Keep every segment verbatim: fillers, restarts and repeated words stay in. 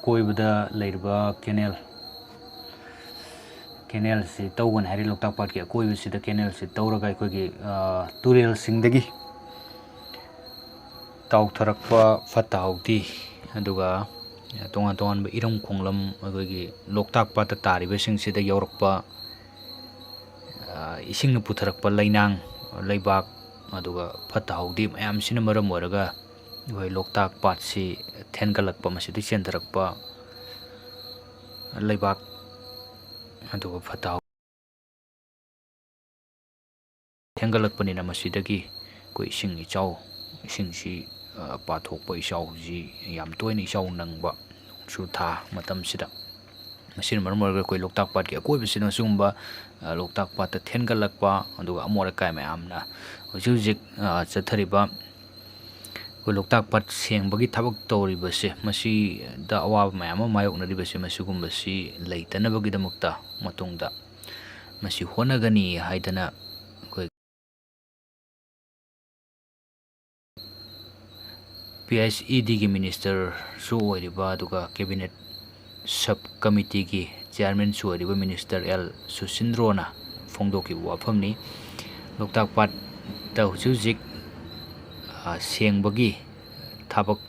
ꯑꯀꯣꯏꯕꯗ ꯂꯩꯔꯤꯕ ꯀꯦꯅꯦꯜ, ꯀꯦꯅꯦꯜꯁꯤ ꯇꯧꯒꯅꯤ ꯍꯥꯏꯔꯤ꯫ ꯂꯣꯛꯇꯥꯛ ꯄꯥꯠꯀꯤ ꯑꯀꯣꯏꯕꯁꯤꯗ ꯀꯦꯅꯦꯜꯁꯤ ꯇꯧꯔꯒ ꯑꯩꯈꯣꯏꯒꯤ, ꯑ, ꯇꯨꯔꯦꯜꯁꯤꯡꯗꯒꯤ ꯇꯥꯎꯊꯔꯛꯄ ꯐꯠꯇ ꯍꯥꯎꯗꯤ, ꯑꯗꯨꯒ ꯇꯣꯉꯥꯟ ꯇꯣꯉꯥꯟꯕ ꯏꯔꯝ ꯈꯣꯡꯂꯝ, ꯑꯩꯈꯣꯏꯒꯤ ꯂꯣꯛꯇꯥꯛ ꯄꯥꯠꯇ ꯇꯥꯔꯤꯕꯁꯤꯡꯁꯤꯗ ꯌꯧꯔꯛꯄ, ꯑ, ꯏꯁꯤꯡꯅ ꯄꯨꯊꯔꯛꯄ ꯂꯩꯅꯥꯡ, ꯂꯩꯕꯥꯛ, ꯑꯗꯨꯒ ꯐꯠꯇ ꯍꯥꯎꯗꯤ ꯃꯌꯥꯝꯁꯤꯅ ꯃꯔꯝ ꯑꯣꯏꯔꯒ ꯑꯩꯈꯣꯏ ꯂꯣꯛꯇꯥꯛ ꯄꯥꯠꯁꯤ ꯊꯦꯟꯒꯠꯂꯛꯄ, ꯃꯁꯤꯗꯒꯤ ꯆꯦꯟꯊꯔꯛꯄ ꯂꯩꯕꯥꯛ, ꯑꯗꯨꯒ ꯐꯠꯇ ꯍꯥꯎ-, ꯊꯦꯡꯒꯠꯂꯛꯄꯅꯤꯅ ꯃꯁꯤꯗꯒꯤ ꯑꯩꯈꯣꯏ ꯏꯁꯤꯡ ꯏꯆꯥꯎ, ꯏꯁꯤꯡꯁꯤ, ꯑ, ꯄꯥꯊꯣꯛꯄ ꯏꯆꯥꯎꯁꯤ ꯌꯥꯝ ꯇꯣꯏꯅ ꯏꯆꯥꯎ ꯅꯪꯕ ꯅꯣꯡꯖꯨ ꯊꯥ ꯃꯇꯝꯁꯤꯗ꯫ ꯃꯁꯤꯅ ꯃꯔꯝ ꯑꯣꯏꯔꯒ ꯑꯩꯈꯣꯏ ꯂꯣꯛꯇꯥꯛ ꯄꯥꯠꯀꯤ ꯑꯀꯣꯏꯕꯁꯤꯗ ꯁꯤꯒꯨꯝꯕ, ꯑ, ꯂꯣꯛꯇꯥꯛ ꯄꯥꯠꯇ ꯊꯦꯟꯒꯠꯂꯛꯄ, ꯑꯗꯨꯒ ꯑꯃꯣꯠ ꯑꯀꯥꯏ ꯃꯌꯥꯝꯅ ꯍꯧꯖꯤꯛ ꯍꯧꯖꯤꯛ, ꯑ, ꯆꯠꯊꯔꯤꯕ ꯑꯩꯈꯣꯏ ꯂꯣꯛꯇꯥꯛ ꯄꯥꯠ ꯁꯦꯡꯕꯒꯤ ꯊꯕꯛ ꯇꯧꯔꯤꯕꯁꯦ, ꯃꯁꯤꯗ ꯑꯋꯥꯕ ꯃꯌꯥꯝ ꯑꯃ ꯃꯥꯌꯣꯛꯅꯔꯤꯕꯁꯦ, ꯃꯁꯤꯒꯨꯝꯕꯁꯤ ꯂꯩꯇꯅꯕꯒꯤꯗꯃꯛꯇ ꯃꯇꯨꯡꯗ ꯃꯁꯤ ꯍꯣꯠꯅꯒꯅꯤ ꯍꯥꯏꯗꯅ ꯑꯩꯈꯣꯏ ꯄꯤ ꯑꯩꯆ ꯏ ꯗꯤꯒꯤ ꯃꯤꯅꯤꯁꯇꯔꯁꯨ ꯑꯣꯏꯔꯤꯕ, ꯑꯗꯨꯒ ꯀꯦꯕꯤꯅꯦꯠ ꯁꯕ ꯀꯃꯤꯇꯤꯒꯤ ꯆꯤꯌꯥꯔꯃꯦꯟꯁꯨ ꯑꯣꯏꯔꯤꯕ ꯃꯤꯅꯤꯁꯇꯔ ꯑꯦꯜ ꯁꯨꯁꯤꯟꯗ꯭ꯔꯣꯅ ꯐꯣꯡꯗꯣꯛꯈꯤꯕ ꯋꯥꯐꯝꯅꯤ꯫ ꯂꯣꯛꯇꯥꯛ ꯄꯥꯠꯇ ꯍꯧꯖꯤꯛ ꯍꯧꯖꯤꯛ, ꯑ, ꯁꯦꯡꯕꯒꯤ ꯊꯕꯛ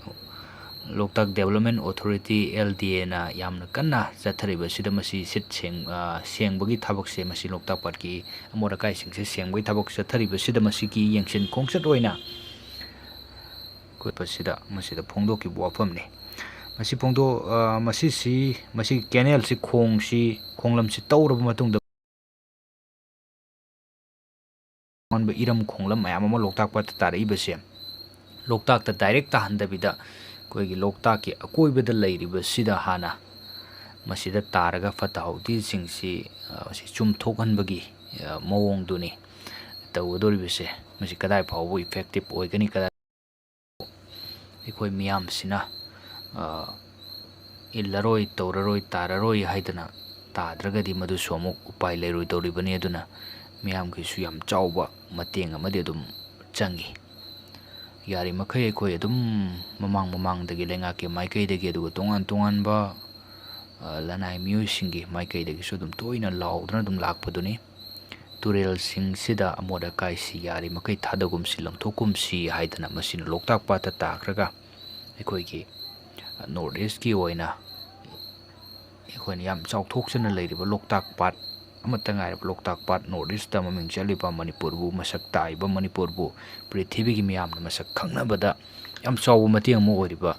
ꯂꯣꯛꯇꯥꯛ ꯗꯦꯕꯂꯞꯃꯦꯟ ꯑꯣꯊꯣꯔꯤꯇꯤ, ꯑꯦꯜ ꯗꯤ ꯑꯦꯅ ꯌꯥꯝꯅ ꯀꯟꯅ ꯆꯠꯊꯔꯤꯕꯁꯤꯗ ꯃꯁꯤ ꯁꯤꯠ ꯁꯦꯡ-, ꯑ, ꯁꯦꯡꯕꯒꯤ ꯊꯕꯛꯁꯦ, ꯃꯁꯤ ꯂꯣꯛꯇꯥꯛ ꯄꯥꯠꯀꯤ ꯑꯃꯣꯠ ꯑꯀꯥꯏꯁꯤꯡꯁꯦ ꯁꯦꯡꯕꯒꯤ ꯊꯕꯛ ꯆꯠꯊꯔꯤꯕꯁꯤꯗ ꯃꯁꯤꯒꯤ ꯌꯦꯡꯁꯤꯟ ꯈꯣꯡꯆꯠ ꯑꯣꯏꯅ ꯑꯩꯈꯣꯏ ꯃꯁꯤꯗ, ꯃꯁꯤꯗ ꯐꯣꯡꯗꯣꯛꯈꯤꯕ ꯋꯥꯐꯝꯅꯤ꯫ ꯃꯁꯤ ꯐꯣꯡꯗꯣꯛ-, ꯑ, ꯃꯁꯤꯁꯤ, ꯃꯁꯤꯒꯤ ꯀꯦꯅꯦꯜꯁꯤ ꯈꯣꯡꯁꯤ, ꯈꯣꯡꯂꯝꯁꯤ ꯇꯧꯔꯕ ꯃꯇꯨꯡꯗ ꯇꯣꯉꯥꯟꯕ ꯏꯔꯝ ꯈꯣꯡꯂꯝ ꯃꯌꯥꯝ ꯑꯃ ꯂꯣꯛꯇꯥꯛ ꯄꯥꯠꯇ ꯇꯥꯔꯛꯏꯕꯁꯦ, ꯂꯣꯛꯇꯥꯛꯇ ꯗꯥꯏꯔꯦꯛ ꯇꯥꯍꯟꯗꯕꯤꯗ, ꯑꯩꯈꯣꯏꯒꯤ ꯂꯣꯛꯇꯥꯛꯀꯤ ꯑꯀꯣꯏꯕꯗ ꯂꯩꯔꯤꯕꯁꯤꯗ ꯍꯥꯟꯅ ꯃꯁꯤꯗ ꯇꯥꯔꯒ ꯐꯠꯇ ꯍꯥꯎꯗꯤꯁꯤꯡꯁꯤ, ꯑ, ꯃꯁꯤ ꯆꯨꯝꯊꯣꯛꯍꯟꯕꯒꯤ, ꯑ, ꯃꯑꯣꯡꯗꯨꯅꯤ ꯇꯧꯒꯗꯧꯔꯤꯕꯁꯦ꯫ ꯃꯁꯤ ꯀꯗꯥꯏ ꯐꯥꯎꯕ ꯏꯐꯦꯛꯇꯤꯚ ꯑꯣꯏꯒꯅꯤ, ꯀꯗꯥꯏ ꯑꯩꯈꯣꯏ ꯃꯤꯌꯥꯝꯁꯤꯅ, ꯑ, ꯏꯜꯂꯔꯣꯏ, ꯇꯧꯔꯔꯣꯏ, ꯇꯥꯔꯔꯣꯏ ꯍꯥꯏꯗꯅ ꯇꯥꯗ꯭ꯔꯒꯗꯤ ꯃꯗꯨꯁꯨ ꯑꯃꯨꯛ ꯎꯄꯥꯏ ꯂꯩꯔꯣꯏꯗꯧꯔꯤꯕꯅꯤ꯫ ꯑꯗꯨꯅ ꯃꯤꯌꯥꯝꯒꯤꯁꯨ ꯌꯥꯝ ꯆꯥꯎꯕ ꯃꯇꯦꯡ ꯑꯃꯗꯤ ꯑꯗꯨꯝ ꯆꯪꯉꯤ꯫ ꯌꯥꯔꯤꯃꯈꯩ ꯑꯩꯈꯣꯏ ꯑꯗꯨꯝ ꯃꯃꯥꯡ ꯃꯃꯥꯡꯗꯒꯤ, ꯂꯩꯉꯥꯛꯀꯤ ꯃꯥꯏꯀꯩꯗꯒꯤ, ꯑꯗꯨꯒ ꯇꯣꯉꯥꯟ ꯇꯣꯉꯥꯟꯕ, ꯑ, ꯂꯅꯥꯏ ꯃꯤꯑꯣꯏꯁꯤꯡꯒꯤ ꯃꯥꯏꯀꯩꯗꯒꯤꯁꯨ ꯑꯗꯨꯝ ꯇꯣꯏꯅ ꯂꯥꯎꯗꯨꯅ ꯑꯗꯨꯝ ꯂꯥꯛꯄꯗꯨꯅꯤ꯫ ꯇꯨꯔꯦꯜꯁꯤꯡꯁꯤꯗ ꯑꯃꯣꯠ ꯑꯀꯥꯏꯁꯤ ꯌꯥꯔꯤꯃꯈꯩ ꯊꯥꯗꯒꯨꯝꯁꯤ, ꯂꯪꯊꯣꯛꯀꯨꯝꯁꯤ ꯍꯥꯏꯗꯅ ꯃꯁꯤꯅ ꯂꯣꯛꯇꯥꯛ ꯄꯥꯠꯇ ꯇꯥꯈ꯭ꯔꯒ ꯑꯩꯈꯣꯏꯒꯤ, ꯑ, North Eastꯀꯤ ꯑꯣꯏꯅ ꯑꯩꯈꯣꯏꯅ ꯌꯥꯝ ꯆꯥꯎꯊꯣꯛꯆꯅ ꯂꯩꯔꯤꯕ ꯂꯣꯛꯇꯥꯛ ꯄꯥꯠ ꯑꯃꯠꯇ ꯉꯥꯏꯔꯕ ꯂꯣꯛꯇꯥꯛ ꯄꯥꯠ, North Eastꯇ ꯃꯃꯤꯡ ꯆꯠꯂꯤꯕ ꯃꯅꯤꯄꯨꯔꯕꯨ, ꯃꯁꯛ ꯇꯥꯛꯏꯕ ꯃꯅꯤꯄꯨꯔꯕꯨ, ꯄ꯭ꯔꯤꯊꯤꯕꯤꯒꯤ ꯃꯤꯌꯥꯝꯅ ꯃꯁꯛ ꯈꯪꯅꯕꯗ ꯌꯥꯝ ꯆꯥꯎꯕ ꯃꯇꯦꯡ ꯑꯃ ꯑꯣꯏꯔꯤꯕ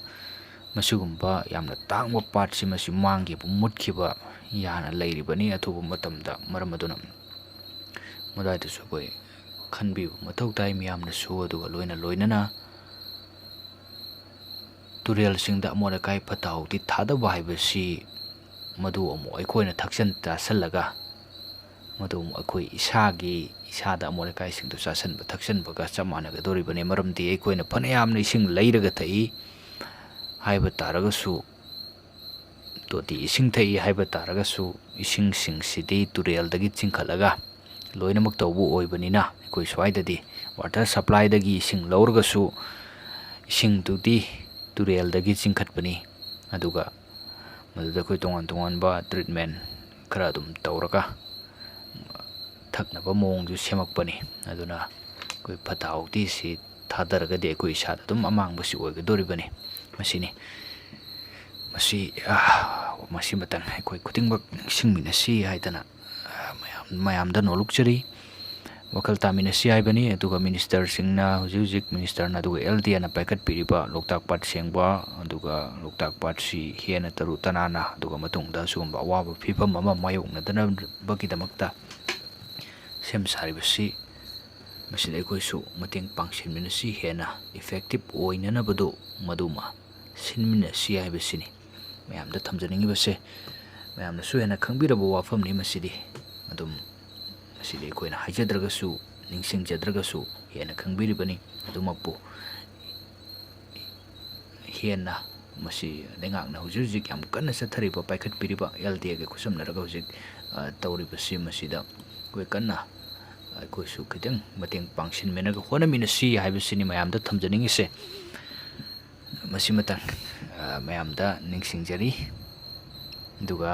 ꯃꯁꯤꯒꯨꯝꯕ ꯌꯥꯝꯅ ꯇꯥꯡꯕ ꯄꯥꯠꯁꯤ ꯃꯁꯤ ꯃꯥꯡꯈꯤꯕ, ꯃꯨꯠꯈꯤꯕ ꯌꯥꯅ ꯂꯩꯔꯤꯕꯅꯤ ꯑꯊꯨꯕ ꯃꯇꯝꯗ꯫ ꯃꯔꯝ ꯑꯗꯨꯅ ꯃꯗꯨꯋꯥꯏꯗꯁꯨ ꯑꯩꯈꯣꯏ ꯈꯟꯕꯤꯕ ꯃꯊꯧ ꯇꯥꯏ ꯃꯤꯌꯥꯝꯅꯁꯨ꯫ ꯑꯗꯨꯒ ꯂꯣꯏꯅ ꯂꯣꯏꯅꯅ ꯇꯨꯔꯦꯜꯁꯤꯡꯗ ꯑꯃꯣꯠ ꯑꯀꯥꯏ ꯐꯠꯇ ꯍꯥꯎꯗꯤ ꯊꯥꯗꯕ ꯍꯥꯏꯕꯁꯤ ꯃꯗꯨ ꯑꯃꯨꯛ ꯑꯩꯈꯣꯏꯅ ꯊꯛꯆꯟ ꯆꯥꯁꯜꯂꯒ ꯃꯗꯨ ꯑꯃꯨꯛ ꯑꯩꯈꯣꯏ ꯏꯁꯥꯒꯤ, ꯏꯁꯥꯗ ꯑꯃꯣꯠ ꯑꯀꯥꯏꯁꯤꯡꯗꯨ ꯆꯥꯁꯟꯕ ꯊꯛꯆꯟꯕꯒ ꯆꯞ ꯃꯥꯟꯅꯒꯗꯧꯔꯤꯕꯅꯤ꯫ ꯃꯔꯝꯗꯤ ꯑꯩꯈꯣꯏꯅ ꯐꯅꯌꯥꯝꯅ ꯏꯁꯤꯡ ꯂꯩꯔꯒ ꯊꯛꯏ ꯍꯥꯏꯕ ꯇꯥꯔꯒꯁꯨ, ꯇꯣꯇꯤ ꯏꯁꯤꯡ ꯊꯛꯏ ꯍꯥꯏꯕ ꯇꯥꯔꯒꯁꯨ, ꯏꯁꯤꯡꯁꯤꯡꯁꯤꯗꯤ ꯇꯨꯔꯦꯜꯗꯒꯤ ꯆꯤꯡꯈꯠꯂꯒ ꯂꯣꯏꯅꯃꯛ ꯇꯧꯕ ꯑꯣꯏꯕꯅꯤꯅ, ꯑꯩꯈꯣꯏ ꯁ꯭ꯋꯥꯏꯗꯗꯤ water supplyꯗꯒꯤ ꯏꯁꯤꯡ ꯂꯧꯔꯒꯁꯨ ꯏꯁꯤꯡꯗꯨꯗꯤ ꯇꯨꯔꯦꯜꯗꯒꯤ ꯆꯤꯡꯈꯠꯄꯅꯤ꯫ ꯑꯗꯨꯒ ꯃꯗꯨꯗ ꯑꯩꯈꯣꯏ ꯇꯣꯉꯥꯟ ꯇꯣꯉꯥꯟꯕ treatment ꯈꯔ ꯑꯗꯨꯝ ꯇꯧꯔꯒ ꯊꯛꯅꯕ ꯃꯑꯣꯡꯗꯨ ꯁꯦꯝꯃꯛꯄꯅꯤ꯫ ꯑꯗꯨꯅ ꯑꯩꯈꯣꯏ ꯐꯠꯇ ꯍꯥꯎꯗꯤꯁꯤ ꯊꯥꯗꯔꯒꯗꯤ ꯑꯩꯈꯣꯏ ꯏꯁꯥꯗ ꯑꯗꯨꯝ ꯑꯃꯥꯡꯕꯁꯤ ꯑꯣꯏꯒꯗꯧꯔꯤꯕꯅꯤ꯫ ꯃꯁꯤꯅꯤ꯫ ꯃꯁꯤ, ꯑ, ꯃꯁꯤꯃꯇꯪ ꯑꯩꯈꯣꯏ ꯈꯨꯗꯤꯡꯃꯛ ꯅꯤꯡꯁꯤꯡꯃꯤꯟꯅꯁꯤ ꯍꯥꯏꯗꯅ, ꯑ, ꯃꯌꯥꯝ, ꯃꯌꯥꯝꯗ ꯅꯣꯜꯂꯨꯛꯆꯔꯤ꯫ ꯋꯥꯈꯜ ꯇꯥꯃꯤꯟꯅꯁꯤ ꯍꯥꯏꯕꯅꯤ꯫ ꯑꯗꯨꯒ ministerꯁꯤꯡꯅ ꯍꯧꯖꯤꯛ ꯍꯧꯖꯤꯛ ministerꯅ ꯑꯗꯨꯒ LDAꯅ ꯄꯥꯏꯈꯠꯄꯤꯔꯤꯕ ꯂꯣꯛꯇꯥꯛ ꯄꯥꯠ ꯁꯦꯡꯕ, ꯑꯗꯨꯒ ꯂꯣꯛꯇꯥꯛ ꯄꯥꯠꯁꯤ ꯍꯦꯟꯅ ꯇꯔꯨ ꯇꯅꯥꯟꯅ, ꯑꯗꯨꯒ ꯃꯇꯨꯡꯗ ꯑꯁꯤꯒꯨꯝꯕ ꯑꯋꯥꯕ ꯐꯤꯕꯝ ꯑꯃ ꯃꯥꯌꯣꯛꯅꯗꯅꯕꯒꯤꯗꯃꯛꯇ ꯁꯦꯝ ꯁꯥꯔꯤꯕꯁꯤ, ꯃꯁꯤꯗ ꯑꯩꯈꯣꯏꯁꯨ ꯃꯇꯦꯡ ꯄꯥꯡꯁꯤꯟꯃꯤꯟꯅꯁꯤ, ꯍꯦꯟꯅ effective ꯑꯣꯏꯅꯅꯕꯗꯨ ꯃꯗꯨꯃ ꯁꯤꯟꯃꯤꯟꯅꯁꯤ ꯍꯥꯏꯕꯁꯤꯅꯤ ꯃꯌꯥꯝꯗ ꯊꯝꯖꯅꯤꯡꯉꯤꯕꯁꯦ꯫ ꯃꯌꯥꯝꯅꯁꯨ ꯍꯦꯟꯅ ꯈꯪꯕꯤꯔꯕ ꯋꯥꯐꯝꯅꯤ ꯃꯁꯤꯗꯤ꯫ ꯑꯗꯨꯝ ꯃꯁꯤꯗꯤ ꯑꯩꯈꯣꯏꯅ ꯍꯥꯏꯖꯗ꯭ꯔꯒꯁꯨ, ꯅꯤꯡꯁꯤꯡꯖꯗ꯭ꯔꯒꯁꯨ ꯍꯦꯟꯅ ꯈꯪꯕꯤꯔꯤꯕꯅꯤ꯫ ꯑꯗꯨꯃꯛꯄꯨ ꯍꯦꯟꯅ ꯃꯁꯤ ꯂꯩꯉꯥꯛꯅ ꯍꯧꯖꯤꯛ ꯍꯧꯖꯤꯛ ꯌꯥꯝ ꯀꯟꯅ ꯆꯠꯊꯔꯤꯕ, ꯄꯥꯏꯈꯠꯄꯤꯔꯤꯕ LDAꯒ ꯈꯨꯠꯁꯝꯅꯔꯒ ꯍꯧꯖꯤꯛ, ꯑ, ꯇꯧꯔꯤꯕꯁꯤ, ꯃꯁꯤꯗ ꯑꯩꯈꯣꯏ ꯀꯟꯅ, ꯑꯩꯈꯣꯏꯁꯨ ꯈꯤꯇꯪ ꯃꯇꯦꯡ ꯄꯥꯡꯁꯤꯟꯃꯤꯟꯅꯔꯒ ꯍꯣꯠꯅꯃꯤꯟꯅꯁꯤ ꯍꯥꯏꯕꯁꯤꯅꯤ ꯃꯌꯥꯝꯗ ꯊꯝꯖꯅꯤꯡꯉꯤꯁꯦ꯫ ꯃꯁꯤꯃꯇꯪ, ꯑ, ꯃꯌꯥꯝꯗ ꯅꯤꯡꯁꯤꯡꯖꯔꯤ꯫ ꯑꯗꯨꯒ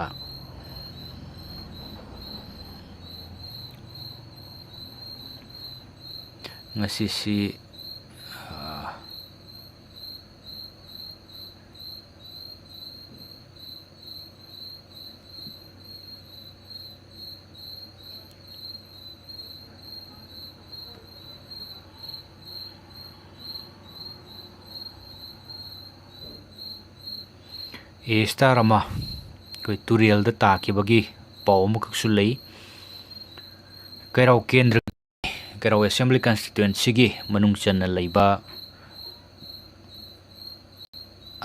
ꯉꯁꯤꯁꯤ, ꯑ, A star ꯑꯃ ꯑꯩꯈꯣꯏ ꯇꯨꯔꯦꯜꯗ ꯇꯥꯈꯤꯕꯒꯤ ꯄꯥꯎ ꯑꯃꯈꯛꯁꯨ ꯂꯩ꯫ ꯀꯩꯔꯥꯎ ꯀꯦꯟꯗ꯭ꯔ, ꯀꯩꯔꯥꯎ Assembly Constituencyꯒꯤ ꯃꯅꯨꯡ ꯆꯟꯅ ꯂꯩꯕ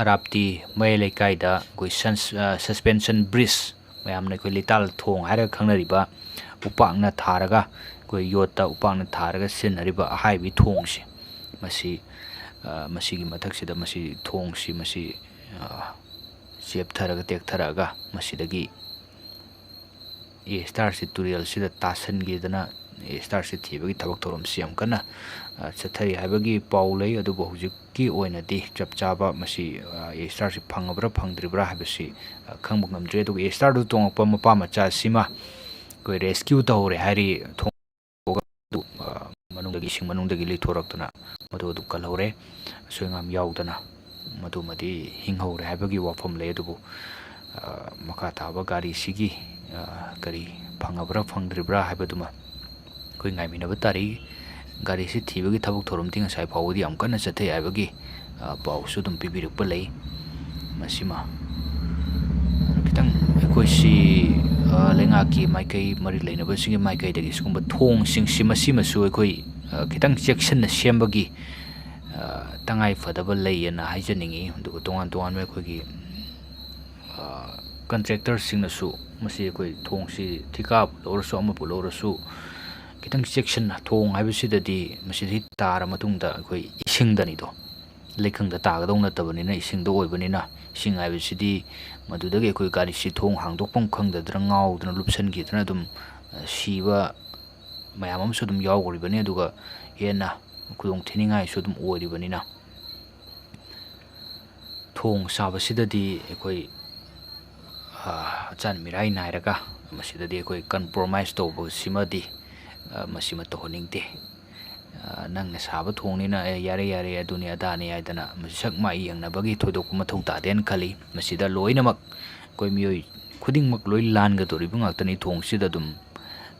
ꯑꯔꯥꯞꯇꯤ ꯃꯌꯥꯏ ꯂꯩꯀꯥꯏꯗ ꯑꯩꯈꯣꯏ ꯁꯟꯁ-, ꯑ, suspension bridge, ꯃꯌꯥꯝꯅ ꯑꯩꯈꯣꯏ ꯂꯤꯇꯥꯜ ꯊꯣꯡ ꯍꯥꯏꯔꯒ ꯈꯪꯅꯔꯤꯕ ꯎꯄꯥꯛꯅ ꯊꯥꯔꯒ, ꯑꯩꯈꯣꯏ ꯌꯣꯠꯇ ꯎꯄꯥꯛꯅ ꯊꯥꯔꯒ ꯁꯤꯖꯤꯟꯅꯔꯤꯕ ꯑꯍꯥꯏꯕꯤ ꯊꯣꯡꯁꯦ, ꯃꯁꯤ, ꯑ, ꯃꯁꯤꯒꯤ ꯃꯊꯛꯁꯤꯗ ꯃꯁꯤ ꯊꯣꯡꯁꯤ ꯃꯁꯤ, ꯑ, ꯆꯦꯞꯊꯔꯒ ꯇꯦꯛꯊꯔꯛꯑꯒ ꯃꯁꯤꯗꯒꯤ A starꯁꯤ ꯇꯨꯔꯦꯜꯁꯤꯗ ꯇꯥꯁꯟꯈꯤꯗꯅ A starꯁꯤ ꯊꯤꯕꯒꯤ ꯊꯕꯛ ꯊꯧꯔꯝꯁꯤ ꯌꯥꯝ ꯀꯟꯅ, ꯑ, ꯆꯠꯊꯔꯤ ꯍꯥꯏꯕꯒꯤ ꯄꯥꯎ ꯂꯩ꯫ ꯑꯗꯨꯕꯨ ꯍꯧꯖꯤꯛꯀꯤ ꯑꯣꯏꯅꯗꯤ ꯆꯞ ꯆꯥꯕ ꯃꯁꯤ, ꯑ, A starꯁꯤ ꯐꯪꯉꯕ꯭ꯔꯥ ꯐꯪꯗ꯭ꯔꯤꯕ꯭ꯔꯥ ꯍꯥꯏꯕꯁꯤ, ꯑ, ꯈꯪꯕ ꯉꯝꯗ꯭ꯔꯤ꯫ ꯑꯗꯨꯒ A starꯗꯨ ꯇꯣꯡꯉꯛꯄ ꯃꯄꯥ ꯃꯆꯥꯁꯤꯃ ꯑꯩꯈꯣꯏ rescue ꯇꯧꯍꯧꯔꯦ ꯍꯥꯏꯔꯤ꯫ ꯊꯣꯡ ꯑꯗꯨ, ꯑ, ꯃꯅꯨꯡꯗꯒꯤ, ꯏꯁꯤꯡ ꯃꯅꯨꯡꯗꯒꯤ ꯂꯤꯊꯣꯔꯛꯇꯨꯅ ꯃꯗꯨ ꯑꯗꯨ ꯀꯜꯍꯧꯔꯦ꯫ ꯑꯁꯣꯏ ꯑꯉꯥꯝ ꯌꯥꯎꯗꯅ ꯃꯗꯨꯃꯗꯤ ꯍꯤꯡꯍꯧꯔꯦ ꯍꯥꯏꯕꯒꯤ ꯋꯥꯐꯝ ꯂꯩ꯫ ꯑꯗꯨꯕꯨ, ꯑ, ꯃꯈꯥ ꯇꯥꯕ ꯒꯥꯔꯤꯁꯤꯒꯤ, ꯑ, ꯀꯔꯤ ꯐꯪꯉꯕ꯭ꯔꯥ ꯐꯪꯗ꯭ꯔꯤꯕ꯭ꯔꯥ ꯍꯥꯏꯕꯗꯨꯃ ꯑꯩꯈꯣꯏ ꯉꯥꯏꯃꯤꯟꯅꯕ ꯇꯥꯔꯤ꯫ ꯒꯥꯔꯤꯁꯤ ꯊꯤꯕꯒꯤ ꯊꯕꯛ ꯊꯧꯔꯝꯗꯤ ꯉꯁꯥꯏ ꯐꯥꯎꯕꯗꯤ ꯌꯥꯝ ꯀꯟꯅ ꯆꯠꯊꯩ ꯍꯥꯏꯕꯒꯤ, ꯑ, ꯄꯥꯎꯁꯨ ꯑꯗꯨꯝ ꯄꯤꯕꯤꯔꯛꯄ ꯂꯩ꯫ ꯃꯁꯤꯃ ꯈꯤꯇꯪ ꯑꯩꯈꯣꯏꯁꯤ, ꯑ, ꯂꯩꯉꯥꯛꯀꯤ ꯃꯥꯏꯀꯩ, ꯃꯔꯤ ꯂꯩꯅꯕꯁꯤꯡꯒꯤ ꯃꯥꯏꯀꯩꯗꯒꯤ ꯁꯤꯒꯨꯝꯕ ꯊꯣꯡꯁꯤꯡꯁꯤ ꯃꯁꯤꯃꯁꯨ ꯑꯩꯈꯣꯏ, ꯑ, ꯈꯤꯇꯪ ꯆꯦꯛꯁꯤꯟꯅ ꯁꯦꯝꯕꯒꯤ, ꯑ, ꯇꯉꯥꯏ ꯐꯗꯕ ꯂꯩꯌꯦꯅ ꯍꯥꯏꯖꯅꯤꯡꯉꯤ꯫ ꯑꯗꯨꯒ ꯇꯣꯉꯥꯟ ꯇꯣꯉꯥꯟꯕ ꯑꯩꯈꯣꯏꯒꯤ, ꯑ, contractorꯁꯤꯡꯅꯁꯨ ꯃꯁꯤ ꯑꯩꯈꯣꯏ ꯊꯣꯡꯁꯤ ꯊꯤꯀꯥꯕꯨ ꯂꯧꯔꯁꯨ ꯑꯃꯕꯨ ꯂꯧꯔꯁꯨ ꯈꯤꯇꯪ ꯆꯦꯛꯁꯤꯟꯅ, ꯊꯣꯡ ꯍꯥꯏꯕꯁꯤꯗꯗꯤ ꯃꯁꯤꯗꯒꯤ ꯇꯥꯔ ꯃꯇꯨꯡꯗ ꯑꯩꯈꯣꯏ ꯏꯁꯤꯡꯗꯅꯤꯗꯣ, ꯂꯩꯀꯪꯗ ꯇꯥꯒꯗꯧ ꯅꯠꯇꯕꯅꯤꯅ, ꯏꯁꯤꯡꯗ ꯑꯣꯏꯕꯅꯤꯅ, ꯏꯁꯤꯡ ꯍꯥꯏꯕꯁꯤꯗꯤ ꯃꯗꯨꯗꯒꯤ ꯑꯩꯈꯣꯏ ꯒꯥꯔꯤꯁꯤ ꯊꯣꯡ ꯍꯥꯡꯗꯣꯛꯐꯝ ꯈꯪꯗꯗꯅ ꯉꯥꯎꯗꯅ ꯂꯨꯞꯁꯟꯈꯤꯗꯅ ꯑꯗꯨꯝ, ꯑ, ꯁꯤꯕ ꯃꯌꯥꯝ ꯑꯃꯁꯨ ꯑꯗꯨꯝ ꯌꯥꯎꯈ꯭ꯔꯤꯕꯅꯤ, ꯑꯗꯨꯒ ꯍꯦꯟꯅ ꯈꯨꯗꯣꯡ ꯊꯤꯅꯤꯡꯉꯥꯏꯁꯨ ꯑꯗꯨꯝ ꯑꯣꯏꯔꯤꯕꯅꯤꯅ, ꯊꯣꯡ ꯁꯥꯕꯁꯤꯗꯗꯤ ꯑꯩꯈꯣꯏ, ꯑ, ꯑꯆꯥꯟ ꯃꯤꯔꯥꯏ ꯅꯥꯏꯔꯒ ꯃꯁꯤꯗꯗꯤ ꯑꯩꯈꯣꯏ compromise ꯇꯧꯕꯁꯤꯃꯗꯤ, ꯑ, ꯃꯁꯤꯃ ꯇꯧꯍꯟꯅꯤꯡꯗꯦ꯫ ꯑ, ꯅꯪꯅ ꯁꯥꯕ ꯊꯣꯡꯅꯤꯅ, "ꯑꯦ, ꯌꯥꯔꯦ, ꯌꯥꯔꯦ, ꯑꯗꯨꯅꯤ, ꯑꯗꯥꯅꯤ" ꯍꯥꯏꯗꯅ ꯃꯁꯤ ꯁꯛ ꯃꯥꯏ ꯌꯦꯡꯅꯕꯒꯤ ꯊꯣꯏꯗꯣꯛꯄ ꯃꯊꯧ ꯇꯥꯗꯦꯅ ꯈꯜꯂꯤ꯫ ꯃꯁꯤꯗ ꯂꯣꯏꯅꯃꯛ ꯑꯩꯈꯣꯏ ꯃꯤꯑꯣꯏ ꯈꯨꯗꯤꯡꯃꯛ ꯂꯣꯏ ꯂꯥꯟꯒꯗꯧꯔꯤꯕ ꯉꯥꯛꯇꯅꯤ꯫ ꯊꯣꯡꯁꯤꯗ ꯑꯗꯨꯝ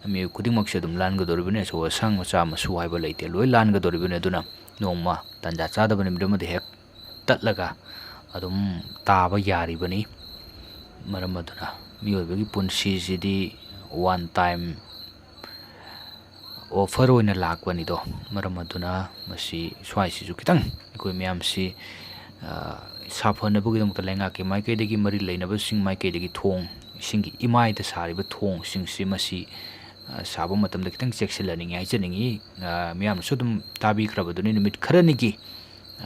ꯃꯤꯑꯣꯏ ꯈꯨꯗꯤꯡꯃꯛꯁꯦ ꯑꯗꯨꯝ ꯂꯥꯟꯒꯗꯧꯔꯤꯕꯅꯤ꯫ ꯑꯆꯧ ꯑꯁꯥꯡ, ꯃꯆꯥ ꯃꯁꯨ ꯍꯥꯏꯕ ꯂꯩꯇꯦ, ꯂꯣꯏ ꯂꯥꯟꯒꯗꯧꯔꯤꯕꯅꯤ꯫ ꯑꯗꯨꯅ ꯅꯣꯡꯃ ꯇꯥꯟꯖꯥ ꯆꯥꯗꯕ ꯅꯨꯃꯤꯠ ꯑꯃꯗ ꯍꯦꯛ ꯇꯠꯂꯒ ꯑꯗꯨꯝ ꯇꯥꯕ ꯌꯥꯔꯤꯕꯅꯤ꯫ ꯃꯔꯝ ꯑꯗꯨꯅ ꯃꯤꯑꯣꯏꯕꯒꯤ ꯄꯨꯟꯁꯤꯁꯤꯗꯤ one time offer ꯑꯣꯏꯅ ꯂꯥꯛꯄꯅꯤꯗꯣ꯫ ꯃꯔꯝ ꯑꯗꯨꯅ ꯃꯁꯤ ꯁ꯭ꯋꯥꯏꯁꯤꯁꯨ ꯈꯤꯇꯪ ꯑꯩꯈꯣꯏ ꯃꯌꯥꯝꯁꯤ, ꯑ, ꯁꯥꯐꯅꯕꯒꯤꯗꯃꯛꯇ ꯂꯩꯉꯥꯛꯀꯤ ꯃꯥꯏꯀꯩꯗꯒꯤ, ꯃꯔꯤ ꯂꯩꯅꯕꯁꯤꯡ ꯃꯥꯏꯀꯩꯗꯒꯤ ꯊꯣꯡ, ꯏꯁꯤꯡꯒꯤ ꯏꯃꯥꯏꯗ ꯁꯥꯔꯤꯕ ꯊꯣꯡꯁꯤꯡꯁꯤ ꯃꯁꯤ, ꯑ, ꯁꯥꯕ ꯃꯇꯝꯗ ꯈꯤꯇꯪ ꯆꯦꯛꯁꯤꯜꯍꯟꯅꯤꯡꯉꯤ ꯍꯥꯏꯖꯅꯤꯡꯉꯤ꯫ ꯑ, ꯃꯤꯌꯥꯝꯅꯁꯨ ꯑꯗꯨꯝ ꯇꯥꯕꯤꯈ꯭ꯔꯕꯗꯨꯅꯤ, ꯅꯨꯃꯤꯠ ꯈꯔꯅꯤꯒꯤ,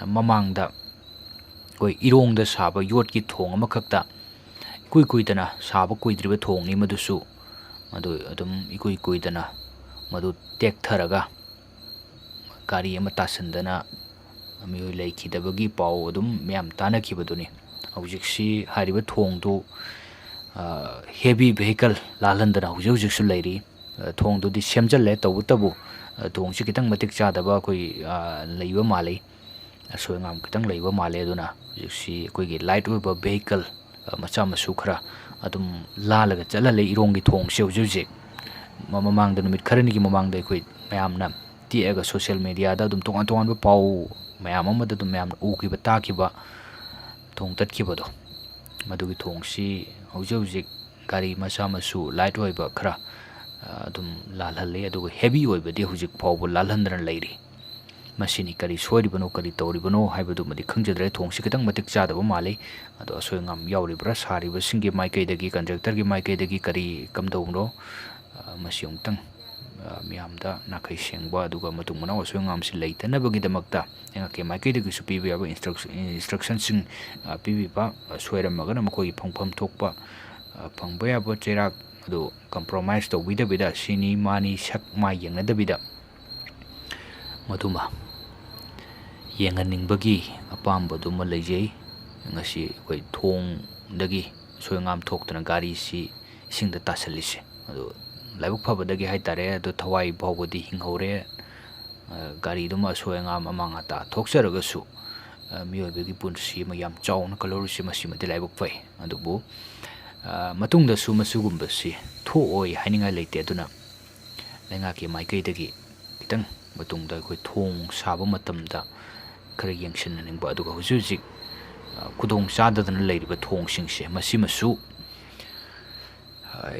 ꯑ, ꯃꯃꯥꯡꯗ ꯑꯩꯈꯣꯏ ꯏꯔꯣꯡꯗ ꯁꯥꯕ ꯌꯣꯠꯀꯤ ꯊꯣꯡ ꯑꯃꯈꯛꯇ ꯏꯀꯨꯏ ꯀꯨꯏꯗꯅ ꯁꯥꯕ ꯀꯨꯏꯗ꯭ꯔꯤꯕ ꯊꯣꯡꯅꯤ ꯃꯗꯨꯁꯨ꯫ ꯃꯗꯨ ꯑꯗꯨꯝ ꯏꯀꯨꯏ ꯀꯨꯏꯗꯅ ꯃꯗꯨ ꯇꯦꯛꯊꯔꯒ ꯒꯥꯔꯤ ꯑꯃ ꯇꯥꯁꯤꯟꯗꯅ ꯃꯤꯑꯣꯏ ꯂꯩꯈꯤꯗꯕꯒꯤ ꯄꯥꯎ ꯑꯗꯨꯝ ꯃꯌꯥꯝ ꯇꯥꯅꯈꯤꯕꯗꯨꯅꯤ꯫ ꯍꯧꯖꯤꯛꯁꯤ ꯍꯥꯏꯔꯤꯕ ꯊꯣꯡꯗꯨ, ꯑ, heavy vehicle ꯂꯥꯜꯍꯟꯗꯅ ꯍꯧꯖꯤꯛ ꯍꯧꯖꯤꯛꯁꯨ ꯂꯩꯔꯤ꯫ ꯑ, ꯊꯣꯡꯗꯨꯗꯤ ꯁꯦꯝꯖꯤꯜꯂꯦ, ꯇꯧꯕꯇꯕꯨ, ꯑ, ꯊꯣꯡꯁꯤ ꯈꯤꯇꯪ ꯃꯇꯤꯛ ꯆꯥꯗꯕ ꯑꯩꯈꯣꯏ, ꯑ, ꯂꯩꯕ ꯃꯥꯜꯂꯤ꯫ ꯑꯁꯣꯏ ꯑꯉꯥꯝ ꯈꯤꯇꯪ ꯂꯩꯕ ꯃꯥꯜꯂꯦ꯫ ꯑꯗꯨꯅ ꯍꯧꯖꯤꯛꯁꯤ ꯑꯩꯈꯣꯏꯒꯤ light ꯑꯣꯏꯕ vehicle, ꯑ, ꯃꯆꯥ ꯃꯁꯨ ꯈꯔ ꯑꯗꯨꯝ ꯂꯥꯜꯂꯒ ꯆꯠꯍꯜꯂꯦ ꯏꯔꯣꯡꯒꯤ ꯊꯣꯡꯁꯦ ꯍꯧꯖꯤꯛ ꯍꯧꯖꯤꯛ꯫ ꯃ-, ꯃꯃꯥꯡꯗ, ꯅꯨꯃꯤꯠ ꯈꯔꯅꯤꯒꯤ ꯃꯃꯥꯡꯗ ꯑꯩꯈꯣꯏ ꯃꯌꯥꯝꯅ ꯇꯦꯛꯑꯒ social mediaꯗ ꯑꯗꯨꯝ ꯇꯣꯉꯥꯟ ꯇꯣꯉꯥꯟꯕ ꯄꯥꯎ ꯃꯌꯥꯝ ꯑꯃꯗ ꯑꯗꯨꯝ ꯃꯌꯥꯝꯅ ꯎꯈꯤꯕ, ꯇꯥꯈꯤꯕ ꯊꯣꯡ ꯇꯠꯈꯤꯕꯗꯣ, ꯃꯗꯨꯒꯤ ꯊꯣꯡꯁꯤ ꯍꯧꯖꯤꯛ ꯍꯧꯖꯤꯛ ꯒꯥꯔꯤ ꯃꯆꯥ ꯃꯁꯨ light ꯑꯣꯏꯕ ꯈꯔ, ꯑ, ꯑꯗꯨꯝ ꯂꯥꯜꯍꯜꯂꯤ, ꯑꯗꯨꯒ heavy ꯑꯣꯏꯕꯗꯤ ꯍꯧꯖꯤꯛ ꯐꯥꯎꯕ ꯂꯥꯜꯍꯟꯗꯅ ꯂꯩꯔꯤ꯫ ꯃꯁꯤꯅꯤ ꯀꯔꯤ ꯁꯣꯏꯔꯤꯕꯅꯣ, ꯀꯔꯤ ꯇꯧꯔꯤꯕꯅꯣ ꯍꯥꯏꯕꯗꯨꯃꯗꯤ ꯈꯪꯖꯗ꯭ꯔꯦ꯫ ꯊꯣꯡꯁꯤ ꯈꯤꯇꯪ ꯃꯇꯤꯛ ꯆꯥꯗꯕ ꯃꯥꯜꯂꯤ꯫ ꯑꯗꯣ ꯑꯁꯣꯏ ꯑꯉꯥꯝ ꯌꯥꯎꯔꯤꯕ꯭ꯔꯥ, ꯁꯥꯔꯤꯕꯁꯤꯡꯒꯤ ꯃꯥꯏꯀꯩꯗꯒꯤ, contractorꯒꯤ ꯃꯥꯏꯀꯩꯗꯒꯤ ꯀꯔꯤ ꯀꯝꯗꯧꯕꯅꯣ, ꯑ, ꯃꯁꯤ ꯑꯃꯨꯛꯇꯪ, ꯑ, ꯃꯤꯌꯥꯝꯗ ꯅꯥꯈꯩ ꯁꯦꯡꯕ ꯑꯗꯨꯒ ꯃꯇꯨꯡ ꯃꯅꯥꯎ ꯑꯁꯣꯏ ꯑꯉꯥꯝꯁꯤ ꯂꯩꯇꯅꯕꯒꯤꯗꯃꯛꯇ ꯂꯩꯉꯥꯛꯀꯤ ꯃꯥꯏꯀꯩꯗꯒꯤꯁꯨ ꯄꯤꯕ ꯌꯥꯕ instruction, instructionꯁꯤꯡ, ꯑ, ꯄꯤꯕꯤꯕ, ꯑ, ꯁꯣꯏꯔꯝꯃꯒꯅ ꯃꯈꯣꯏꯒꯤ ꯐꯪꯐꯝ ꯊꯣꯛꯄ, ꯑ, ꯐꯪꯕ ꯌꯥꯕ ꯆꯩꯔꯥꯛ ꯑꯗꯨ compromise ꯇꯧꯕꯤꯗꯕꯤꯗ, ꯁꯤꯅꯤ ꯃꯥꯅꯤ ꯁꯛ ꯃꯥꯏ ꯌꯦꯡꯅꯗꯕꯤꯗ, ꯃꯗꯨꯃ ꯌꯦꯡꯍꯟꯅꯤꯡꯕꯒꯤ ꯑꯄꯥꯝꯕꯗꯨꯃ ꯂꯩꯖꯩ꯫ ꯉꯁꯤ ꯑꯩꯈꯣꯏ ꯊꯣꯡꯗꯒꯤ ꯑꯁꯣꯏ ꯑꯉꯥꯝ ꯊꯣꯛꯇꯅ ꯒꯥꯔꯤꯁꯤ ꯏꯁꯤꯡꯗ ꯇꯥꯁꯜꯂꯤꯁꯦ꯫ ꯑꯗꯨ ꯂꯥꯏꯕꯛ ꯐꯕꯗꯒꯤ ꯍꯥꯏꯇꯥꯔꯦ, ꯑꯗꯨ ꯊꯋꯥꯏ ꯐꯥꯎꯕꯗꯤ ꯍꯤꯡꯍꯧꯔꯦ꯫ ꯑ, ꯒꯥꯔꯤꯗꯨꯃ ꯑꯁꯣꯏ ꯑꯉꯥꯝ ꯑꯃꯥꯡ ꯑꯇꯥ ꯊꯣꯛꯆꯔꯒꯁꯨ, ꯑ, ꯃꯤꯑꯣꯏꯕꯒꯤ ꯄꯨꯟꯁꯤ ꯑꯃ ꯌꯥꯝ ꯆꯥꯎꯅ ꯀꯜꯍꯧꯔꯤꯁꯤ ꯃꯁꯤꯃꯗꯤ ꯂꯥꯏꯕꯛ ꯐꯩ꯫ ꯑꯗꯨꯕꯨ, ꯑ, ꯃꯇꯨꯡꯗꯁꯨ ꯃꯁꯤꯒꯨꯝꯕꯁꯤ ꯊꯣꯛꯑꯣꯏ ꯍꯥꯏꯅꯤꯡꯉꯥꯏ ꯂꯩꯇꯦ꯫ ꯑꯗꯨꯅ ꯂꯩꯉꯥꯛꯀꯤ ꯃꯥꯏꯀꯩꯗꯒꯤ ꯈꯤꯇꯪ ꯃꯇꯨꯡꯗ ꯑꯩꯈꯣꯏ ꯊꯣꯡ ꯁꯥꯕ ꯃꯇꯝꯗ ꯈꯔ ꯌꯦꯡꯁꯤꯟꯅꯅꯤꯡꯕ, ꯑꯗꯨꯒ ꯍꯧꯖꯤꯛ ꯍꯧꯖꯤꯛ, ꯑ, ꯈꯨꯗꯣꯡ ꯆꯥꯗꯗꯅ ꯂꯩꯔꯤꯕ ꯊꯣꯡꯁꯤꯡꯁꯦ ꯃꯁꯤꯃꯁꯨ, ꯑ,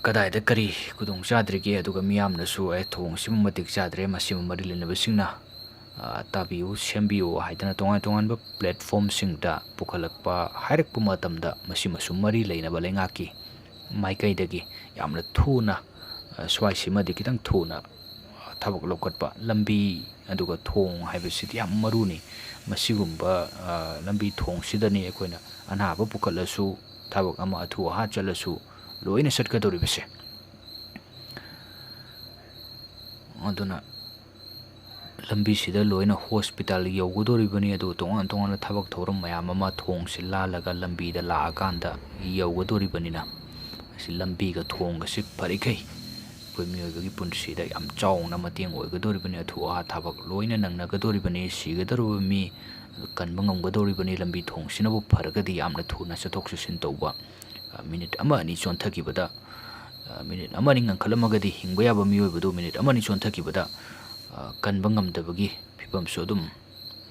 ꯀꯗꯥꯏꯗ ꯀꯔꯤ ꯈꯨꯗꯣꯡ ꯆꯥꯗ꯭ꯔꯤꯒꯦ, ꯑꯗꯨꯒ ꯃꯤꯌꯥꯝꯅꯁꯨ "ꯑꯦ, ꯊꯣꯡꯁꯤꯃ ꯃꯇꯤꯛ ꯆꯥꯗ꯭ꯔꯦ, ꯃꯁꯤꯃ ꯃꯔꯤ ꯂꯩꯅꯕꯁꯤꯡꯅ, ꯑ, ꯇꯥꯕꯤꯌꯨ, ꯁꯦꯝꯕꯤꯌꯨ" ꯍꯥꯏꯗꯅ ꯇꯣꯉꯥꯟ ꯇꯣꯉꯥꯟꯕ platformꯁꯤꯡꯗ ꯄꯨꯈꯠꯂꯛꯄ, ꯍꯥꯏꯔꯛꯄ ꯃꯇꯝꯗ ꯃꯁꯤꯃꯁꯨ ꯃꯔꯤ ꯂꯩꯅꯕ ꯂꯩꯉꯥꯛꯀꯤ ꯃꯥꯏꯀꯩꯗꯒꯤ ꯌꯥꯝꯅ ꯊꯨꯅ, ꯑ, ꯁ꯭ꯋꯥꯏꯁꯤꯃꯗꯤ ꯈꯤꯇꯪ ꯊꯨꯅ, ꯑ, ꯊꯕꯛ ꯂꯧꯈꯠꯄ, ꯂꯝꯕꯤ ꯑꯗꯨꯒ ꯊꯣꯡ ꯍꯥꯏꯕꯁꯤꯗꯤ ꯌꯥꯝ ꯃꯔꯨꯅꯤ꯫ ꯃꯁꯤꯒꯨꯝꯕ, ꯑ, ꯂꯝꯕꯤ ꯊꯣꯡꯁꯤꯗꯅꯤ ꯑꯩꯈꯣꯏꯅ ꯑꯅꯥꯕ ꯄꯨꯈꯠꯂꯁꯨ, ꯊꯕꯛ ꯑꯃ ꯑꯊꯨ ꯑꯍꯥ ꯆꯠꯂꯁꯨ ꯂꯣꯏꯅ ꯆꯠꯀꯗꯧꯔꯤꯕꯁꯦ꯫ ꯑꯗꯨꯅ ꯂꯝꯕꯤꯁꯤꯗ ꯂꯣꯏꯅ hospital ꯌꯧꯒꯗꯧꯔꯤꯕꯅꯤ, ꯑꯗꯨꯒ ꯇꯣꯉꯥꯟ ꯇꯣꯉꯥꯟꯕ ꯊꯕꯛ ꯊꯧꯔꯝ ꯃꯌꯥꯝ ꯑꯃ ꯊꯣꯡꯁꯤ ꯂꯥꯜꯂꯒ ꯂꯝꯕꯤꯗ ꯂꯥꯛꯑꯀꯥꯟꯗ ꯌꯧꯒꯗꯧꯔꯤꯕꯅꯤꯅ, ꯃꯁꯤ ꯂꯝꯕꯤꯒ ꯊꯣꯡꯒꯁꯤ ꯐꯔꯤꯈꯩ ꯑꯩꯈꯣꯏ ꯃꯤꯑꯣꯏꯕꯒꯤ ꯄꯨꯟꯁꯤꯗ ꯌꯥꯝ ꯆꯥꯎꯅ ꯃꯇꯦꯡ ꯑꯣꯏꯒꯗꯧꯔꯤꯕꯅꯤ꯫ ꯑꯊꯨ ꯑꯍꯥ ꯊꯕꯛ ꯂꯣꯏꯅ ꯅꯪꯅꯒꯗꯧꯔꯤꯕꯅꯤ, ꯁꯤꯒꯗꯧꯔꯤꯕ ꯃꯤ ꯀꯟꯕ ꯉꯝꯒꯗꯧꯔꯤꯕꯅꯤ꯫ ꯂꯝꯕꯤ ꯊꯣꯡꯁꯤꯅꯕꯨ ꯐꯔꯒꯗꯤ ꯌꯥꯝꯅ ꯊꯨꯅ ꯆꯠꯊꯣꯛ ꯆꯠꯁꯤꯟ ꯇꯧꯕ, ꯑ, minute ꯑꯃ ꯑꯅꯤ ꯆꯣꯟꯊꯈꯤꯕꯗ, ꯑ, minute ꯑꯃ ꯑꯅꯤ ꯉꯟꯈꯠꯂꯝꯃꯒꯗꯤ ꯍꯤꯡꯕ ꯌꯥꯕ ꯃꯤꯑꯣꯏꯕꯗꯨ minute ꯑꯃ ꯑꯅꯤ ꯆꯣꯟꯊꯈꯤꯕꯗ, ꯑ, ꯀꯟꯕ ꯉꯝꯗꯕꯒꯤ ꯐꯤꯕꯝꯁꯨ ꯑꯗꯨꯝ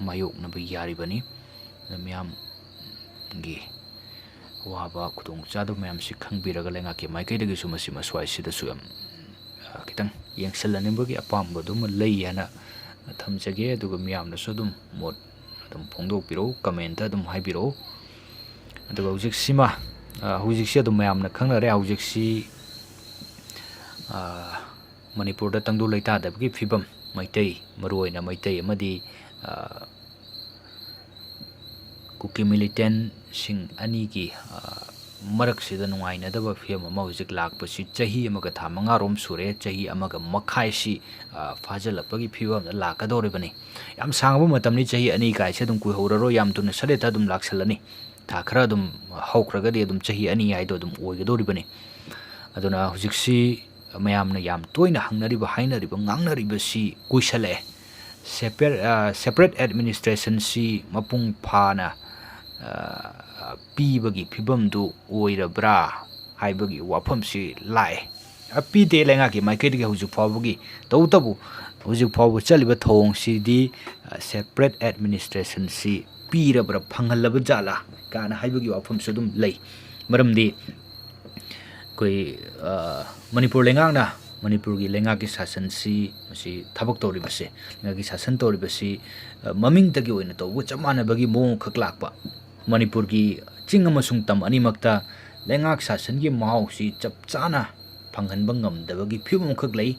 ꯃꯥꯌꯣꯛꯅꯕ ꯌꯥꯔꯤꯕꯅꯤ꯫ ꯑꯗꯨ ꯃꯤꯌꯥꯝꯒꯤ ꯑꯋꯥꯕ ꯈꯨꯗꯣꯡꯆꯥꯗꯕ ꯃꯌꯥꯝꯁꯤ ꯈꯪꯕꯤꯔꯒ ꯂꯩꯉꯥꯛꯀꯤ ꯃꯥꯏꯀꯩꯗꯒꯤꯁꯨ ꯃꯁꯤ ꯃꯁ꯭ꯋꯥꯏꯁꯤꯗꯁꯨ ꯌꯥꯝ, ꯑ, ꯈꯤꯇꯪ ꯌꯦꯡꯁꯤꯜꯍꯟꯅꯤꯡꯕꯒꯤ ꯑꯄꯥꯝꯕꯗꯨꯃ ꯂꯩ ꯍꯥꯏꯅ ꯊꯝꯖꯒꯦ꯫ ꯑꯗꯨꯒ ꯃꯤꯌꯥꯝꯅꯁꯨ ꯑꯗꯨꯝ ꯃꯣꯠ ꯑꯗꯨꯝ ꯐꯣꯡꯗꯣꯛꯄꯤꯔꯛꯎ, commentꯇ ꯑꯗꯨꯝ ꯍꯥꯏꯕꯤꯔꯛꯎ꯫ ꯑꯗꯨꯒ ꯍꯧꯖꯤꯛꯁꯤꯃ, ꯑ, ꯍꯧꯖꯤꯛꯁꯤ ꯑꯗꯨꯝ ꯃꯌꯥꯝꯅ ꯈꯪꯅꯔꯦ, ꯍꯧꯖꯤꯛꯁꯤ, ꯑ, ꯃꯅꯤꯄꯨꯔꯗ ꯇꯪꯗꯨ ꯂꯩꯇꯥꯗꯕꯒꯤ ꯐꯤꯕꯝ, ꯃꯩꯇꯩ, ꯃꯔꯨꯑꯣꯏꯅ ꯃꯩꯇꯩ ꯑꯃꯗꯤ, ꯑ, ꯀꯨꯀꯤ militantꯁꯤꯡ ꯑꯅꯤꯒꯤ, ꯑ, ꯃꯔꯛꯁꯤꯗ ꯅꯨꯡꯉꯥꯏꯅꯗꯕ ꯐꯤꯕꯝ ꯑꯃ ꯍꯧꯖꯤꯛ ꯂꯥꯛꯄꯁꯤ ꯆꯍꯤ ꯑꯃꯒ ꯊꯥ ꯃꯉꯥꯔꯣꯝ ꯁꯨꯔꯦ꯫ ꯆꯍꯤ ꯑꯃꯒ ꯃꯈꯥꯏꯁꯤ, ꯑ, ꯐꯥꯖꯤꯜꯂꯛꯄꯒꯤ ꯐꯤꯕꯝꯗ ꯂꯥꯛꯀꯗꯧꯔꯤꯕꯅꯤ꯫ ꯌꯥꯝ ꯁꯥꯡꯕ ꯃꯇꯝꯅꯤ, ꯆꯍꯤ ꯑꯅꯤ ꯀꯥꯏꯁꯦ ꯑꯗꯨꯝ ꯀꯨꯏꯍꯧꯔꯔꯣꯏ, ꯌꯥꯝ ꯊꯨꯅ ꯁꯠ ꯍꯦꯛꯇ ꯑꯗꯨꯝ ꯂꯥꯛꯁꯜꯂꯅꯤ꯫ ꯊꯥ ꯈꯔ ꯑꯗꯨꯝ ꯍꯧꯈ꯭ꯔꯒꯗꯤ ꯑꯗꯨꯝ ꯆꯍꯤ ꯑꯅꯤ ꯍꯥꯏꯗꯣ ꯑꯗꯨꯝ ꯑꯣꯏꯒꯗꯧꯔꯤꯕꯅꯤ꯫ ꯑꯗꯨꯅ ꯍꯧꯖꯤꯛꯁꯤ ꯃꯌꯥꯝꯅ ꯌꯥꯝ ꯇꯣꯏꯅ ꯍꯪꯅꯔꯤꯕ, ꯍꯥꯏꯅꯔꯤꯕ, ꯉꯥꯡꯅꯔꯤꯕꯁꯤ ꯀꯨꯏꯁꯜꯂꯛꯑꯦ꯫ Separate, ꯑ, separate administrationꯁꯤ ꯃꯄꯨꯡ ꯐꯥꯅ, ꯑ, ꯄꯤꯕꯒꯤ ꯐꯤꯕꯝꯗꯨ ꯑꯣꯏꯔꯕ꯭ꯔꯥ ꯍꯥꯏꯕꯒꯤ ꯋꯥꯐꯝꯁꯤ ꯂꯥꯛꯑꯦ꯫ ꯑ, ꯄꯤꯗꯦ, ꯂꯩꯉꯥꯛꯀꯤ ꯃꯥꯏꯀꯩꯗꯒꯤ ꯍꯧꯖꯤꯛ ꯐꯥꯎꯕꯒꯤ, ꯇꯧꯕꯇꯕꯨ ꯍꯧꯖꯤꯛ ꯐꯥꯎꯕ ꯆꯠꯂꯤꯕ ꯊꯧꯑꯣꯡꯁꯤꯗꯤ, ꯑ, separate administrationꯁꯤ ꯄꯤꯔꯕ꯭ꯔꯥ, ꯐꯪꯍꯜꯂꯕ ꯖꯥꯠꯂꯥ ꯀꯥꯏꯅ ꯍꯥꯏꯕꯒꯤ ꯋꯥꯐꯝꯁꯨ ꯑꯗꯨꯝ ꯂꯩ꯫ ꯃꯔꯝꯗꯤ ꯑꯩꯈꯣꯏ, ꯑ, ꯃꯅꯤꯄꯨꯔ ꯂꯩꯉꯥꯛꯅ, ꯃꯅꯤꯄꯨꯔꯒꯤ ꯂꯩꯉꯥꯛꯀꯤ ꯁꯥꯁꯟꯁꯤ, ꯃꯁꯤ ꯊꯕꯛ ꯇꯧꯔꯤꯕꯁꯦ, ꯂꯩꯉꯥꯛꯀꯤ ꯁꯥꯁꯟ ꯇꯧꯔꯤꯕꯁꯤ, ꯑ, ꯃꯃꯤꯡꯇꯒꯤ ꯑꯣꯏꯅ ꯇꯧꯕꯒ ꯆꯞ ꯃꯥꯟꯅꯕꯒꯤ ꯃꯑꯣꯡ ꯈꯛ ꯂꯥꯛꯄ꯫ ꯃꯅꯤꯄꯨꯔꯒꯤ ꯆꯤꯡ ꯑꯃꯁꯨꯡ ꯇꯝ ꯑꯅꯤꯃꯛꯇ ꯂꯩꯉꯥꯛ ꯁꯥꯁꯟꯒꯤ ꯃꯍꯥꯎꯁꯤ ꯆꯞ ꯆꯥꯅ ꯐꯪꯍꯟꯕ ꯉꯝꯗꯕꯒꯤ ꯐꯤꯕꯝ ꯑꯃꯈꯛ ꯂꯩ꯫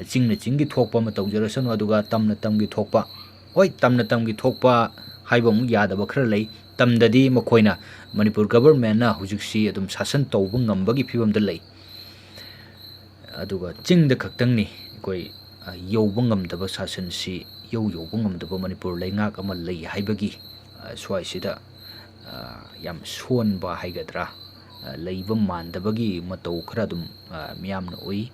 ꯆꯤꯡꯅ ꯆꯤꯡꯒꯤ ꯊꯣꯛꯄ ꯑꯃ ꯇꯧꯖꯔꯁꯅꯨ, ꯑꯗꯨꯒ ꯇꯝꯅ ꯇꯝꯒꯤ ꯊꯣꯛꯄ, ꯍꯣꯏ, ꯇꯝꯅ ꯇꯝꯒꯤ ꯊꯣꯛꯄ ꯍꯥꯏꯕ ꯑꯃꯨꯛ ꯌꯥꯗꯕ ꯈꯔ ꯂꯩ꯫ ꯇꯝꯗꯗꯤ ꯃꯈꯣꯏꯅ, ꯃꯅꯤꯄꯨꯔ governmentꯅ ꯍꯧꯖꯤꯛꯁꯤ ꯑꯗꯨꯝ ꯁꯥꯁꯟ ꯇꯧꯕ ꯉꯝꯕꯒꯤ ꯐꯤꯕꯝꯗ ꯂꯩ꯫ ꯑꯗꯨꯒ ꯆꯤꯡꯗ ꯈꯛꯇꯪꯅꯤ ꯑꯩꯈꯣꯏ, ꯑ, ꯌꯧꯕ ꯉꯝꯗꯕ, ꯁꯥꯁꯟꯁꯤ ꯌꯧ ꯌꯧꯕ ꯉꯝꯗꯕ ꯃꯅꯤꯄꯨꯔ ꯂꯩꯉꯥꯛ ꯑꯃ ꯂꯩ ꯍꯥꯏꯕꯒꯤ, ꯑ, ꯁ꯭ꯋꯥꯏꯁꯤꯗ, ꯑ, ꯌꯥꯝ ꯁꯣꯟꯕ ꯍꯥꯏꯒꯗ꯭ꯔꯥ, ꯑ, ꯂꯩꯕ ꯃꯥꯟꯗꯕꯒꯤ ꯃꯇꯧ ꯈꯔ ꯑꯗꯨꯝ, ꯑ, ꯃꯤꯌꯥꯝꯅ ꯎꯏ꯫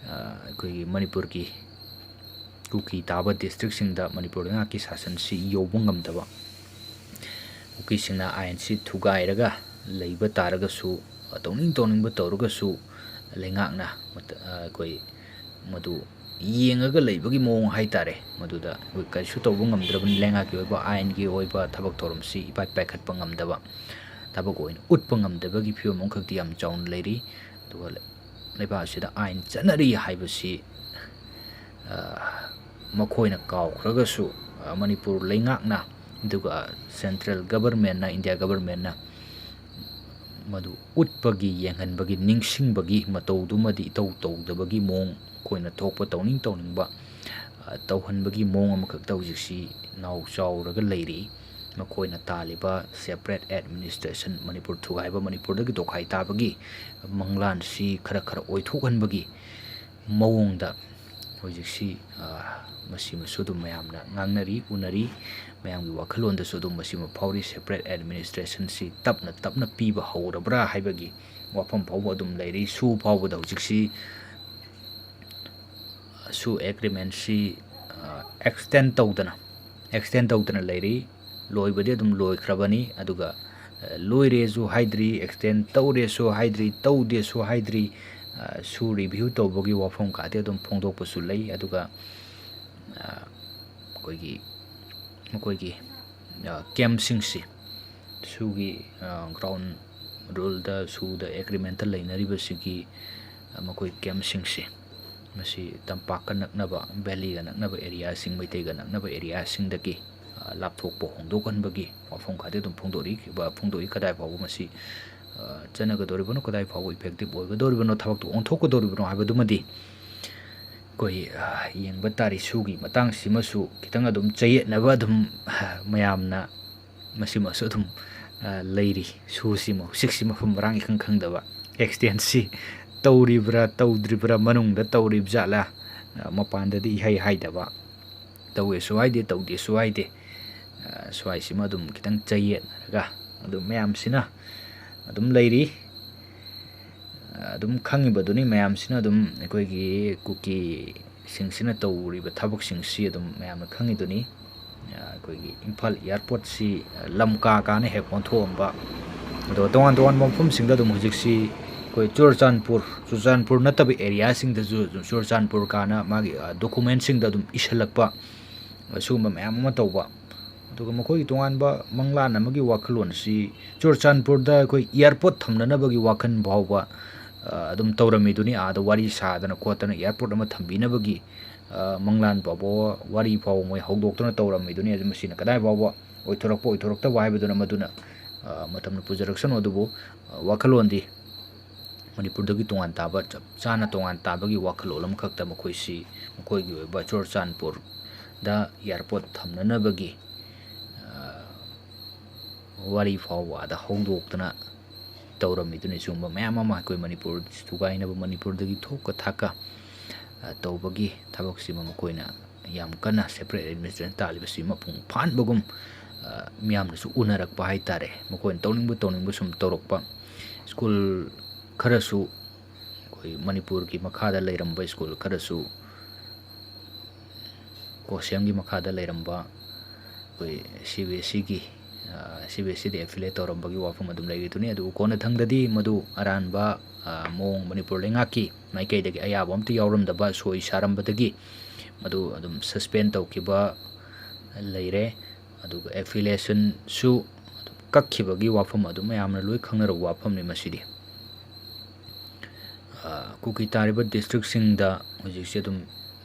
ꯑ, ꯑꯩꯈꯣꯏꯒꯤ ꯃꯅꯤꯄꯨꯔꯒꯤ ꯀꯨꯀꯤ ꯇꯥꯕ districtꯁꯤꯡꯗ ꯃꯅꯤꯄꯨꯔ ꯂꯩꯉꯥꯛꯀꯤ ꯁꯥꯁꯟꯁꯤ ꯌꯧꯕ ꯉꯝꯗꯕ, ꯀꯨꯀꯤꯁꯤꯡꯅ ꯑꯥꯏꯟꯁꯤ ꯊꯨꯒꯥꯏꯔꯒ ꯂꯩꯕ ꯇꯥꯔꯒꯁꯨ, ꯇꯧꯅꯤꯡ ꯇꯧꯅꯤꯡꯕ ꯇꯧꯔꯒꯁꯨ, ꯂꯩꯉꯥꯛꯅ ꯃꯇ-, ꯑꯩꯈꯣꯏ ꯃꯗꯨ ꯌꯦꯡꯉꯒ ꯂꯩꯕꯒꯤ ꯃꯑꯣꯡ ꯍꯥꯏ ꯇꯥꯔꯦ꯫ ꯃꯗꯨꯗ ꯑꯩꯈꯣꯏ ꯀꯔꯤꯁꯨ ꯇꯧꯕ ꯉꯝꯗ꯭ꯔꯕꯅꯤ, ꯂꯩꯉꯥꯛꯀꯤ ꯑꯣꯏꯕ ꯑꯥꯏꯟꯒꯤ ꯑꯣꯏꯕ ꯊꯕꯛ ꯊꯧꯔꯝꯁꯤ ꯏꯄꯥꯏ ꯄꯥꯏꯈꯠꯄ ꯉꯝꯗꯕ, ꯊꯕꯛ ꯑꯣꯏꯅ ꯎꯠꯄ ꯉꯝꯗꯕꯒꯤ ꯐꯤꯕꯝ ꯑꯃꯈꯛꯇꯤ ꯌꯥꯝ ꯆꯥꯎꯅ ꯂꯩꯔꯤ꯫ ꯑꯗꯨꯒ ꯂꯩꯕꯥꯛ ꯑꯁꯤꯗ ꯑꯥꯏꯟ ꯆꯠꯅꯔꯤ ꯍꯥꯏꯕꯁꯤ, ꯑ, ꯃꯈꯣꯏꯅ ꯀꯥꯎꯈ꯭ꯔꯒꯁꯨ, ꯑ, ꯃꯅꯤꯄꯨꯔ ꯂꯩꯉꯥꯛꯅ, ꯑꯗꯨꯒ central governmentꯅ, ꯏꯟꯗꯤꯌꯥ governmentꯅ ꯃꯗꯨ ꯎꯠꯄꯒꯤ, ꯌꯦꯡꯍꯟꯕꯒꯤ, ꯅꯤꯡꯁꯤꯡꯕꯒꯤ ꯃꯇꯧꯗꯨꯃꯗꯤ ꯏꯇꯧ ꯇꯧꯗꯕꯒꯤ ꯃꯑꯣꯡ ꯑꯩꯈꯣꯏꯅ ꯊꯣꯛꯄ ꯇꯧꯅꯤꯡ ꯇꯧꯅꯤꯡꯕ, ꯑ, ꯇꯧꯍꯟꯕꯒꯤ ꯃꯑꯣꯡ ꯑꯃꯈꯛꯇ ꯍꯧꯖꯤꯛꯁꯤ ꯅꯥꯎ ꯆꯥꯎꯔꯒ ꯂꯩꯔꯤ꯫ ꯃꯈꯣꯏꯅ ꯇꯥꯜꯂꯤꯕ separate administration, ꯃꯅꯤꯄꯨꯔ ꯊꯨꯒꯥꯏꯕ, ꯃꯅꯤꯄꯨꯔꯗꯒꯤ ꯇꯣꯈꯥꯏ ꯇꯥꯕꯒꯤ ꯃꯪꯂꯥꯟꯁꯤ ꯈꯔ ꯈꯔ ꯑꯣꯏꯊꯣꯛꯍꯟꯕꯒꯤ ꯃꯑꯣꯡꯗ ꯍꯧꯖꯤꯛꯁꯤ, ꯑ, ꯃꯁꯤꯃꯁꯨ ꯑꯗꯨꯝ ꯃꯌꯥꯝꯅ ꯉꯥꯡꯅꯔꯤ, ꯎꯅꯔꯤ, ꯃꯌꯥꯝꯒꯤ ꯋꯥꯈꯜꯂꯣꯟꯗꯁꯨ ꯑꯗꯨꯝ ꯃꯁꯤꯃ ꯐꯥꯎꯔꯤ꯫ Separate administrationꯁꯤ ꯇꯞꯅ ꯇꯞꯅ ꯄꯤꯕ ꯍꯧꯔꯕ꯭ꯔꯥ ꯍꯥꯏꯕꯒꯤ ꯋꯥꯐꯝ ꯐꯥꯎꯕ ꯑꯗꯨꯝ ꯂꯩꯔꯤ꯫ ꯁꯨ ꯐꯥꯎꯕꯗ ꯍꯧꯖꯤꯛꯁꯤ, ꯁꯨ agreementꯁꯤ, ꯑ, extend ꯇꯧꯗꯅ, extend ꯇꯧꯗꯅ ꯂꯩꯔꯤ꯫ ꯂꯣꯏꯕꯗꯤ ꯑꯗꯨꯝ ꯂꯣꯏꯈ꯭ꯔꯕꯅꯤ, ꯑꯗꯨꯒ, ꯑ, ꯂꯣꯏꯔꯦꯁꯨ ꯍꯥꯏꯗ꯭ꯔꯤ, extend ꯇꯧꯔꯦꯁꯨ ꯍꯥꯏꯗ꯭ꯔꯤ, ꯇꯧꯗꯦꯁꯨ ꯍꯥꯏꯗ꯭ꯔꯤ꯫ ꯑ, ꯁꯨ review ꯇꯧꯕꯒꯤ ꯋꯥꯐꯝ ꯀꯥꯗꯤ ꯑꯗꯨꯝ ꯐꯣꯡꯗꯣꯛꯄꯁꯨ ꯂꯩ꯫ ꯑꯗꯨꯒ, ꯑ, ꯑꯩꯈꯣꯏꯒꯤ, ꯃꯈꯣꯏꯒꯤ, ꯑ, campꯁꯤꯡꯁꯤ, ꯁꯨꯒꯤ, ꯑ, ground ruleꯗ, ꯁꯨꯗ agreementꯇ ꯂꯩꯅꯔꯤꯕꯁꯤꯒꯤ, ꯑ, ꯃꯈꯣꯏ campꯁꯤꯡꯁꯤ, ꯃꯁꯤ ꯇꯝꯄꯥꯛꯀ ꯅꯛꯅꯕ, valleyꯒ ꯅꯛꯅꯕ areaꯁꯤꯡ, ꯃꯩꯇꯩꯒ ꯅꯛꯅꯕ areaꯁꯤꯡꯗꯒꯤ, ꯑ, ꯂꯥꯞꯊꯣꯛꯄ ꯍꯣꯡꯗꯣꯛꯍꯟꯕꯒꯤ ꯋꯥꯐꯝ ꯈꯔꯗꯤ ꯑꯗꯨꯝ ꯐꯣꯡꯗꯣꯛꯏ, ꯐꯣꯡꯗꯣꯛꯏ꯫ ꯀꯗꯥꯏ ꯐꯥꯎꯕ ꯃꯁꯤ, ꯑ, ꯆꯠꯅꯒꯗꯧꯔꯤꯕꯅꯣ, ꯀꯗꯥꯏ ꯐꯥꯎꯕ effective ꯑꯣꯏꯒꯗꯧꯔꯤꯕꯅꯣ, ꯊꯕꯛꯇꯨ ꯑꯣꯟꯊꯣꯛꯀꯗꯧꯔꯤꯕꯅꯣ ꯍꯥꯏꯕꯗꯨꯃꯗꯤ ꯑꯩꯈꯣꯏ, ꯑ, ꯌꯦꯡꯕ ꯇꯥꯔꯤ꯫ ꯁꯨꯒꯤ ꯃꯇꯥꯡꯁꯤꯃꯁꯨ ꯈꯤꯇꯪ ꯑꯗꯨꯝ ꯆꯌꯦꯠꯅꯕ ꯑꯗꯨꯝ, ꯑ, ꯃꯌꯥꯝꯅ ꯃꯁꯤꯃꯁꯨ ꯑꯗꯨꯝ, ꯑ, ꯂꯩꯔꯤ꯫ ꯁꯨꯁꯤꯃ ꯍꯧꯖꯤꯛꯁꯤ ꯃꯐꯝ ꯃꯔꯥꯡ ꯏꯈꯪ ꯈꯪꯗꯕ꯫ Extendꯁꯤ ꯇꯧꯔꯤꯕ꯭ꯔꯥ ꯇꯧꯗ꯭ꯔꯤꯕ꯭ꯔꯥ, ꯃꯅꯨꯡꯗ ꯇꯧꯔꯤꯕ ꯖꯥꯠꯂꯥ, ꯑ, ꯃꯄꯥꯟꯗꯗꯤ ꯏꯍꯥꯏ ꯍꯥꯏꯗꯕ꯫ ꯇꯧꯋꯦꯁꯨ ꯍꯥꯏꯗꯦ, ꯇꯧꯗꯦꯁꯨ ꯍꯥꯏꯗꯦ꯫ ꯑ, ꯁ꯭ꯋꯥꯏꯁꯤꯃ ꯑꯗꯨꯝ ꯈꯤꯇꯪ ꯆꯌꯦꯠꯅꯔꯒ ꯑꯗꯨꯝ ꯃꯌꯥꯝꯁꯤꯅ ꯑꯗꯨꯝ ꯂꯩꯔꯤ꯫ ꯑ, ꯑꯗꯨꯝ ꯈꯪꯉꯤꯕꯗꯨꯅꯤ, ꯃꯌꯥꯝꯁꯤꯅ ꯑꯗꯨꯝ ꯑꯩꯈꯣꯏꯒꯤ ꯀꯨꯀꯤꯁꯤꯡꯁꯤꯅ ꯇꯧꯔꯤꯕ ꯊꯕꯛꯁꯤꯡꯁꯤ ꯑꯗꯨꯝ ꯃꯌꯥꯝꯅ ꯈꯪꯉꯤꯗꯨꯅꯤ꯫ ꯑ, ꯑꯩꯈꯣꯏꯒꯤ ꯏꯝꯐꯥꯜ airportꯁꯤ, ꯑ, ꯂꯝꯀꯥ ꯀꯥꯅ ꯍꯦꯛ ꯑꯣꯟꯊꯣꯛꯑꯝꯕ꯫ ꯑꯗꯣ ꯇꯣꯉꯥꯟ ꯇꯣꯉꯥꯟꯕ ꯃꯐꯝꯁꯤꯡꯗ ꯑꯗꯨꯝ ꯍꯧꯖꯤꯛꯁꯤ ꯑꯩꯈꯣꯏ ꯆꯨꯔꯆꯥꯟꯄꯨꯔ, ꯆꯨꯔꯆꯥꯟꯄꯨꯔ ꯅꯠꯇꯕ areaꯁꯤꯡꯗꯁꯨ ꯑꯗꯨꯝ ꯆꯨꯔꯆꯥꯟꯄꯨꯔ ꯀꯥꯅ ꯃꯥꯒꯤ, ꯑ, documentꯁꯤꯡꯗ ꯑꯗꯨꯝ ꯏꯁꯤꯜꯂꯛꯄ, ꯑꯁꯤꯒꯨꯝꯕ ꯃꯌꯥꯝ ꯑꯃ ꯇꯧꯕ꯫ ꯑꯗꯨꯒ ꯃꯈꯣꯏꯒꯤ ꯇꯣꯉꯥꯟꯕ ꯃꯪꯂꯥꯟ ꯑꯃꯒꯤ ꯋꯥꯈꯜꯂꯣꯟ ꯑꯁꯤ ꯆꯨꯔꯆꯥꯟꯄꯨꯔꯗ ꯑꯩꯈꯣꯏ airport ꯊꯝꯅꯅꯕꯒꯤ ꯋꯥꯈꯜ ꯐꯥꯎꯕ, ꯑ, ꯑꯗꯨꯝ ꯇꯧꯔꯝꯃꯤꯗꯨꯅꯤ꯫ ꯑꯥꯗ ꯋꯥꯔꯤ ꯁꯥꯗꯅ ꯈꯣꯠꯇꯅ airport ꯑꯃ ꯊꯝꯕꯤꯅꯕꯒꯤ, ꯑ, ꯃꯪꯂꯥꯟ ꯐꯥꯎꯕ, ꯋꯥꯔꯤ ꯐꯥꯎꯕ ꯃꯣꯏ ꯍꯧꯗꯣꯛꯇꯨꯅ ꯇꯧꯔꯝꯃꯤꯗꯨꯅꯤ꯫ ꯑꯗꯨ ꯃꯁꯤꯅ ꯀꯗꯥꯏ ꯐꯥꯎꯕ ꯑꯣꯏꯊꯣꯔꯛꯄ ꯑꯣꯏꯊꯣꯔꯛꯇꯕ ꯍꯥꯏꯕꯗꯨꯅ ꯃꯗꯨꯅ, ꯑ, ꯃꯇꯝꯅ ꯄꯨꯖꯔꯛꯁꯅꯨ꯫ ꯑꯗꯨꯕꯨ, ꯑ, ꯋꯥꯈꯜꯂꯣꯟꯗꯤ ꯃꯅꯤꯄꯨꯔꯗꯒꯤ ꯇꯣꯉꯥꯟ ꯇꯥꯕ, ꯆꯞ ꯆꯥꯅ ꯇꯣꯉꯥꯟ ꯇꯥꯕꯒꯤ ꯋꯥꯈꯜꯂꯣꯟ ꯑꯃꯈꯛꯇ ꯃꯈꯣꯏꯁꯤ, ꯃꯈꯣꯏꯒꯤ ꯑꯣꯏꯕ ꯆꯨꯔꯆꯥꯟꯄꯨꯔꯗ airport ꯊꯝꯅꯅꯕꯒꯤ, ꯑ, ꯋꯥꯔꯤ ꯐꯥꯎꯕ ꯑꯥꯗ ꯍꯧꯗꯣꯛꯇꯅ ꯇꯧꯔꯝꯃꯤꯗꯨꯅꯤ꯫ ꯁꯤꯒꯨꯝꯕ ꯃꯌꯥꯝ ꯑꯃ ꯑꯩꯈꯣꯏ ꯃꯅꯤꯄꯨꯔ ꯊꯨꯒꯥꯏꯅꯕ, ꯃꯅꯤꯄꯨꯔꯗꯒꯤ ꯊꯣꯛꯀ ꯊꯥꯛꯀ, ꯑ, ꯇꯧꯕꯒꯤ ꯊꯕꯛꯁꯤꯃ ꯃꯈꯣꯏꯅ ꯌꯥꯝ ꯀꯟꯅ separate administration ꯇꯥꯜꯂꯤꯕꯁꯤ ꯃꯄꯨꯡ ꯐꯥꯍꯟꯕꯒꯨꯝ, ꯑ, ꯃꯤꯌꯥꯝꯅꯁꯨ ꯎꯅꯔꯛꯄ ꯍꯥꯏ ꯇꯥꯔꯦ꯫ ꯃꯈꯣꯏꯅ ꯇꯧꯅꯤꯡꯕ ꯇꯧꯅꯤꯡꯕ ꯁꯨꯝ ꯇꯧꯔꯛꯄ꯫ ꯁ꯭ꯀꯨꯜ ꯈꯔꯁꯨ ꯑꯩꯈꯣꯏ ꯃꯅꯤꯄꯨꯔꯒꯤ ꯃꯈꯥꯗ ꯂꯩꯔꯝꯕ ꯁ꯭ꯀꯨꯜ ꯈꯔꯁꯨ ꯀꯣꯁꯦꯝꯒꯤ ꯃꯈꯥꯗ ꯂꯩꯔꯝꯕ ꯑꯩꯈꯣꯏ ꯁꯤ ꯕꯤ ꯑꯦꯁ ꯁꯤꯒꯤ, ꯑ, ꯁꯤ ꯕꯤ ꯑꯦꯁ ꯁꯤꯗ affiliate ꯇꯧꯔꯝꯕꯒꯤ ꯋꯥꯐꯝ ꯑꯗꯨꯝ ꯂꯩꯔꯤꯗꯨꯅꯤ꯫ ꯑꯗꯨꯕꯨ ꯀꯣꯟꯅꯊꯪꯗꯗꯤ ꯃꯗꯨ ꯑꯔꯥꯟꯕ, ꯑ, ꯃꯑꯣꯡ ꯃꯅꯤꯄꯨꯔ ꯂꯩꯉꯥꯛꯀꯤ ꯃꯥꯏꯀꯩꯗꯒꯤ ꯑꯌꯥꯕ ꯑꯝꯇ ꯌꯥꯎꯔꯝꯗꯕ ꯁꯣꯏ ꯁꯥꯔꯝꯕꯗꯒꯤ ꯃꯗꯨ ꯑꯗꯨꯝ suspend ꯇꯧꯈꯤꯕ ꯂꯩꯔꯦ꯫ ꯑꯗꯨꯒ affiliationꯁꯨ ꯑꯗꯨꯝ ꯀꯛꯈꯤꯕꯒꯤ ꯋꯥꯐꯝ ꯑꯗꯨ ꯃꯌꯥꯝꯅ ꯂꯣꯏ ꯈꯪꯅꯔꯕ ꯋꯥꯐꯝꯅꯤ ꯃꯁꯤꯗꯤ꯫ ꯑ, ꯀꯨꯀꯤ ꯇꯥꯔꯤꯕ districtꯁꯤꯡꯗ ꯍꯧꯖꯤꯛꯁꯦ ꯑꯗꯨꯝ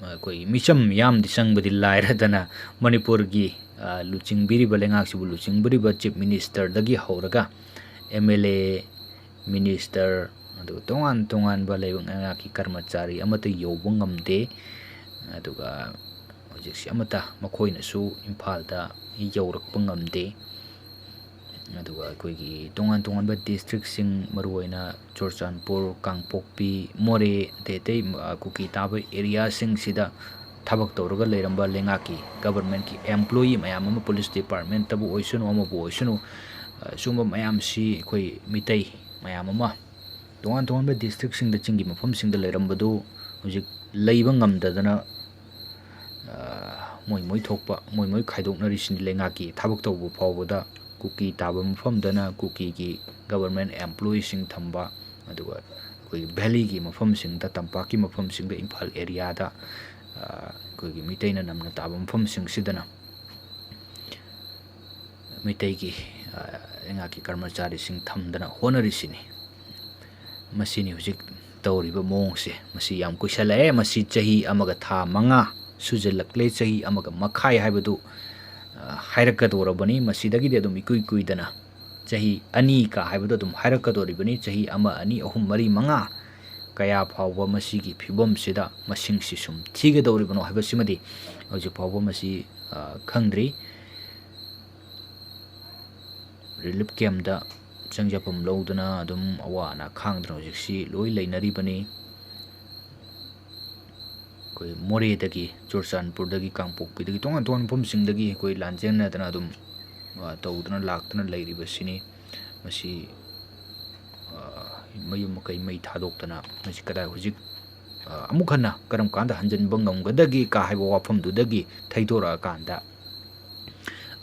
ꯑꯩꯈꯣꯏꯒꯤ ꯃꯤꯆꯝ ꯃꯤꯌꯥꯝꯗꯤ ꯆꯪꯕꯗꯤ ꯂꯥꯏꯔꯗꯅ ꯃꯅꯤꯄꯨꯔꯒꯤ, ꯑ, ꯂꯨꯆꯤꯡꯕꯤꯔꯤꯕ, ꯂꯩꯉꯥꯛꯁꯤꯕꯨ ꯂꯨꯆꯤꯡꯕꯤꯔꯤꯕ chief ministerꯗꯒꯤ ꯍꯧꯔꯒ M L A, minister, ꯑꯗꯨꯒ ꯇꯣꯉꯥꯟ ꯇꯣꯉꯥꯟꯕ ꯂꯩꯕꯥꯛ ꯂꯩꯉꯥꯛꯀꯤ ꯀꯔꯃꯆꯥꯔꯤ ꯑꯃꯠꯇ ꯌꯧꯕ ꯉꯝꯗꯦ꯫ ꯑꯗꯨꯒ ꯍꯧꯖꯤꯛꯁꯤ ꯑꯃꯠꯇ ꯃꯈꯣꯏꯅꯁꯨ ꯏꯝꯐꯥꯜꯗ ꯌꯧꯔꯛꯄ ꯉꯝꯗꯦ꯫ ꯑꯗꯨꯒ ꯑꯩꯈꯣꯏꯒꯤ ꯇꯣꯉꯥꯟ ꯇꯣꯉꯥꯟꯕ districtꯁꯤꯡ, ꯃꯔꯨꯑꯣꯏꯅ ꯆꯨꯔꯆꯥꯟꯄꯨꯔ, ꯀꯥꯡꯄꯣꯛꯄꯤ, ꯃꯣꯔꯦ, ꯑꯇꯩ ꯑꯇꯩ, ꯑ, ꯀꯨꯀꯤ ꯇꯥꯕ areaꯁꯤꯡꯁꯤꯗ ꯊꯕꯛ ꯇꯧꯔꯒ ꯂꯩꯔꯝꯕ ꯂꯩꯉꯥꯛꯀꯤ, governmentꯀꯤ employee ꯃꯌꯥꯝ ꯑꯃ, police departmentꯇꯕꯨ ꯑꯣꯏꯁꯅꯨ, ꯑꯃꯕꯨ ꯑꯣꯏꯁꯅꯨ, ꯑ, ꯁꯨꯝꯕ ꯃꯌꯥꯝꯁꯤ ꯑꯩꯈꯣꯏ ꯃꯤꯇꯩ ꯃꯌꯥꯝ ꯑꯃ ꯇꯣꯉꯥꯟ ꯇꯣꯉꯥꯟꯕ districtꯁꯤꯡꯗ, ꯆꯤꯡꯒꯤ ꯃꯐꯝꯁꯤꯡꯗ ꯂꯩꯔꯝꯕꯗꯨ ꯍꯧꯖꯤꯛ ꯂꯩꯕ ꯉꯝꯗꯗꯅ, ꯑ, ꯃꯣꯏ ꯃꯣꯏ ꯊꯣꯛꯄ, ꯃꯣꯏ ꯃꯣꯏ ꯈꯥꯏꯗꯣꯛꯅꯔꯤꯁꯤꯅꯤ꯫ ꯂꯩꯉꯥꯛꯀꯤ ꯊꯕꯛ ꯇꯧꯕ ꯐꯥꯎꯕꯗ ꯀꯨꯀꯤ ꯇꯥꯕ ꯃꯐꯝꯗꯅ ꯀꯨꯀꯤꯒꯤ government employeeꯁꯤꯡ ꯊꯝꯕ, ꯑꯗꯨꯒ ꯑꯩꯈꯣꯏꯒꯤ valleyꯒꯤ ꯃꯐꯝꯁꯤꯡꯗ, ꯇꯝꯄꯥꯛꯀꯤ ꯃꯐꯝꯁꯤꯡꯗ, ꯏꯝꯐꯥꯜ areaꯗ, ꯑ, ꯑꯩꯈꯣꯏꯒꯤ ꯃꯤꯇꯩꯅ ꯅꯝꯅ ꯇꯥꯕ ꯃꯐꯝꯁꯤꯡꯁꯤꯗꯅ ꯃꯩꯇꯩꯒꯤ, ꯑ, ꯂꯩꯉꯥꯛꯀꯤ ꯀꯔꯃꯆꯥꯔꯤꯁꯤꯡ ꯊꯝꯗꯅ ꯍꯣꯠꯅꯔꯤꯁꯤꯅꯤ꯫ ꯃꯁꯤꯅꯤ ꯍꯧꯖꯤꯛ ꯇꯧꯔꯤꯕ ꯃꯑꯣꯡꯁꯦ꯫ ꯃꯁꯤ ꯌꯥꯝ ꯀꯨꯏꯁꯜꯂꯛꯑꯦ꯫ ꯃꯁꯤ ꯆꯍꯤ ꯑꯃꯒ ꯊꯥ ꯃꯉꯥ ꯁꯨꯖꯜꯂꯛꯂꯦ, ꯆꯍꯤ ꯑꯃꯒ ꯃꯈꯥꯏ ꯍꯥꯏꯕꯗꯨ, ꯑ, ꯍꯥꯏꯔꯛꯀꯗꯧꯔꯕꯅꯤ꯫ ꯃꯁꯤꯗꯒꯤꯗꯤ ꯑꯗꯨꯝ ꯏꯀꯨꯏ ꯀꯨꯏꯗꯅ ꯆꯍꯤ ꯑꯅꯤ ꯀ ꯍꯥꯏꯕꯗꯣ ꯑꯗꯨꯝ ꯍꯥꯏꯔꯛꯀꯗꯧꯔꯤꯕꯅꯤ꯫ ꯆꯍꯤ ꯑꯃ, ꯑꯅꯤ, ꯑꯍꯨꯝ, ꯃꯔꯤ, ꯃꯉꯥ ꯀꯌꯥ ꯐꯥꯎꯕ ꯃꯁꯤꯒꯤ ꯐꯤꯕꯝꯁꯤꯗ ꯃꯁꯤꯡꯁꯤ ꯁꯨꯝ ꯊꯤꯒꯗꯧꯔꯤꯕꯅꯣ ꯍꯥꯏꯕꯁꯤꯃꯗꯤ ꯍꯧꯖꯤꯛ ꯐꯥꯎꯕ ꯃꯁꯤ, ꯑ, ꯈꯪꯗ꯭ꯔꯤ꯫ ꯔꯤꯂꯤꯐ ꯀꯦꯝꯗ ꯆꯪꯖꯐꯝ ꯂꯧꯗꯨꯅ ꯑꯗꯨꯝ ꯑꯋꯥ ꯑꯅꯥ ꯈꯥꯡꯗꯅ ꯍꯧꯖꯤꯛꯁꯤ ꯂꯣꯏ ꯂꯩꯅꯔꯤꯕꯅꯤ꯫ ꯑꯩꯈꯣꯏ ꯃꯣꯔꯦꯗꯒꯤ, ꯆꯨꯔꯆꯥꯟꯄꯨꯔꯗꯒꯤ, ꯀꯥꯡꯄꯣꯛꯄꯤꯗꯒꯤ, ꯇꯣꯉꯥꯟ ꯇꯣꯉꯥꯟꯕ ꯃꯐꯝꯁꯤꯡꯗꯒꯤ ꯑꯩꯈꯣꯏ ꯂꯥꯟꯖꯦꯟꯅꯗꯅ ꯑꯗꯨꯝ, ꯑ, ꯇꯧꯗꯨꯅ ꯂꯥꯛꯇꯨꯅ ꯂꯩꯔꯤꯕꯁꯤꯅꯤ꯫ ꯃꯁꯤ, ꯑ, ꯃꯌꯨꯝ ꯃꯀꯩ ꯃꯩ ꯊꯥꯗꯣꯛꯇꯅ ꯃꯁꯤ ꯀꯗꯥꯏ ꯍꯧꯖꯤꯛ, ꯑ, ꯑꯃꯨꯛ ꯍꯟꯅ ꯀꯔꯝ ꯀꯥꯟꯗ ꯍꯟꯖꯤꯟꯕ ꯉꯝꯒꯗꯒꯦ ꯀ ꯍꯥꯏꯕ ꯋꯥꯐꯝꯗꯨꯗꯒꯤ ꯊꯩꯗꯣꯔꯛꯑꯀꯥꯟꯗ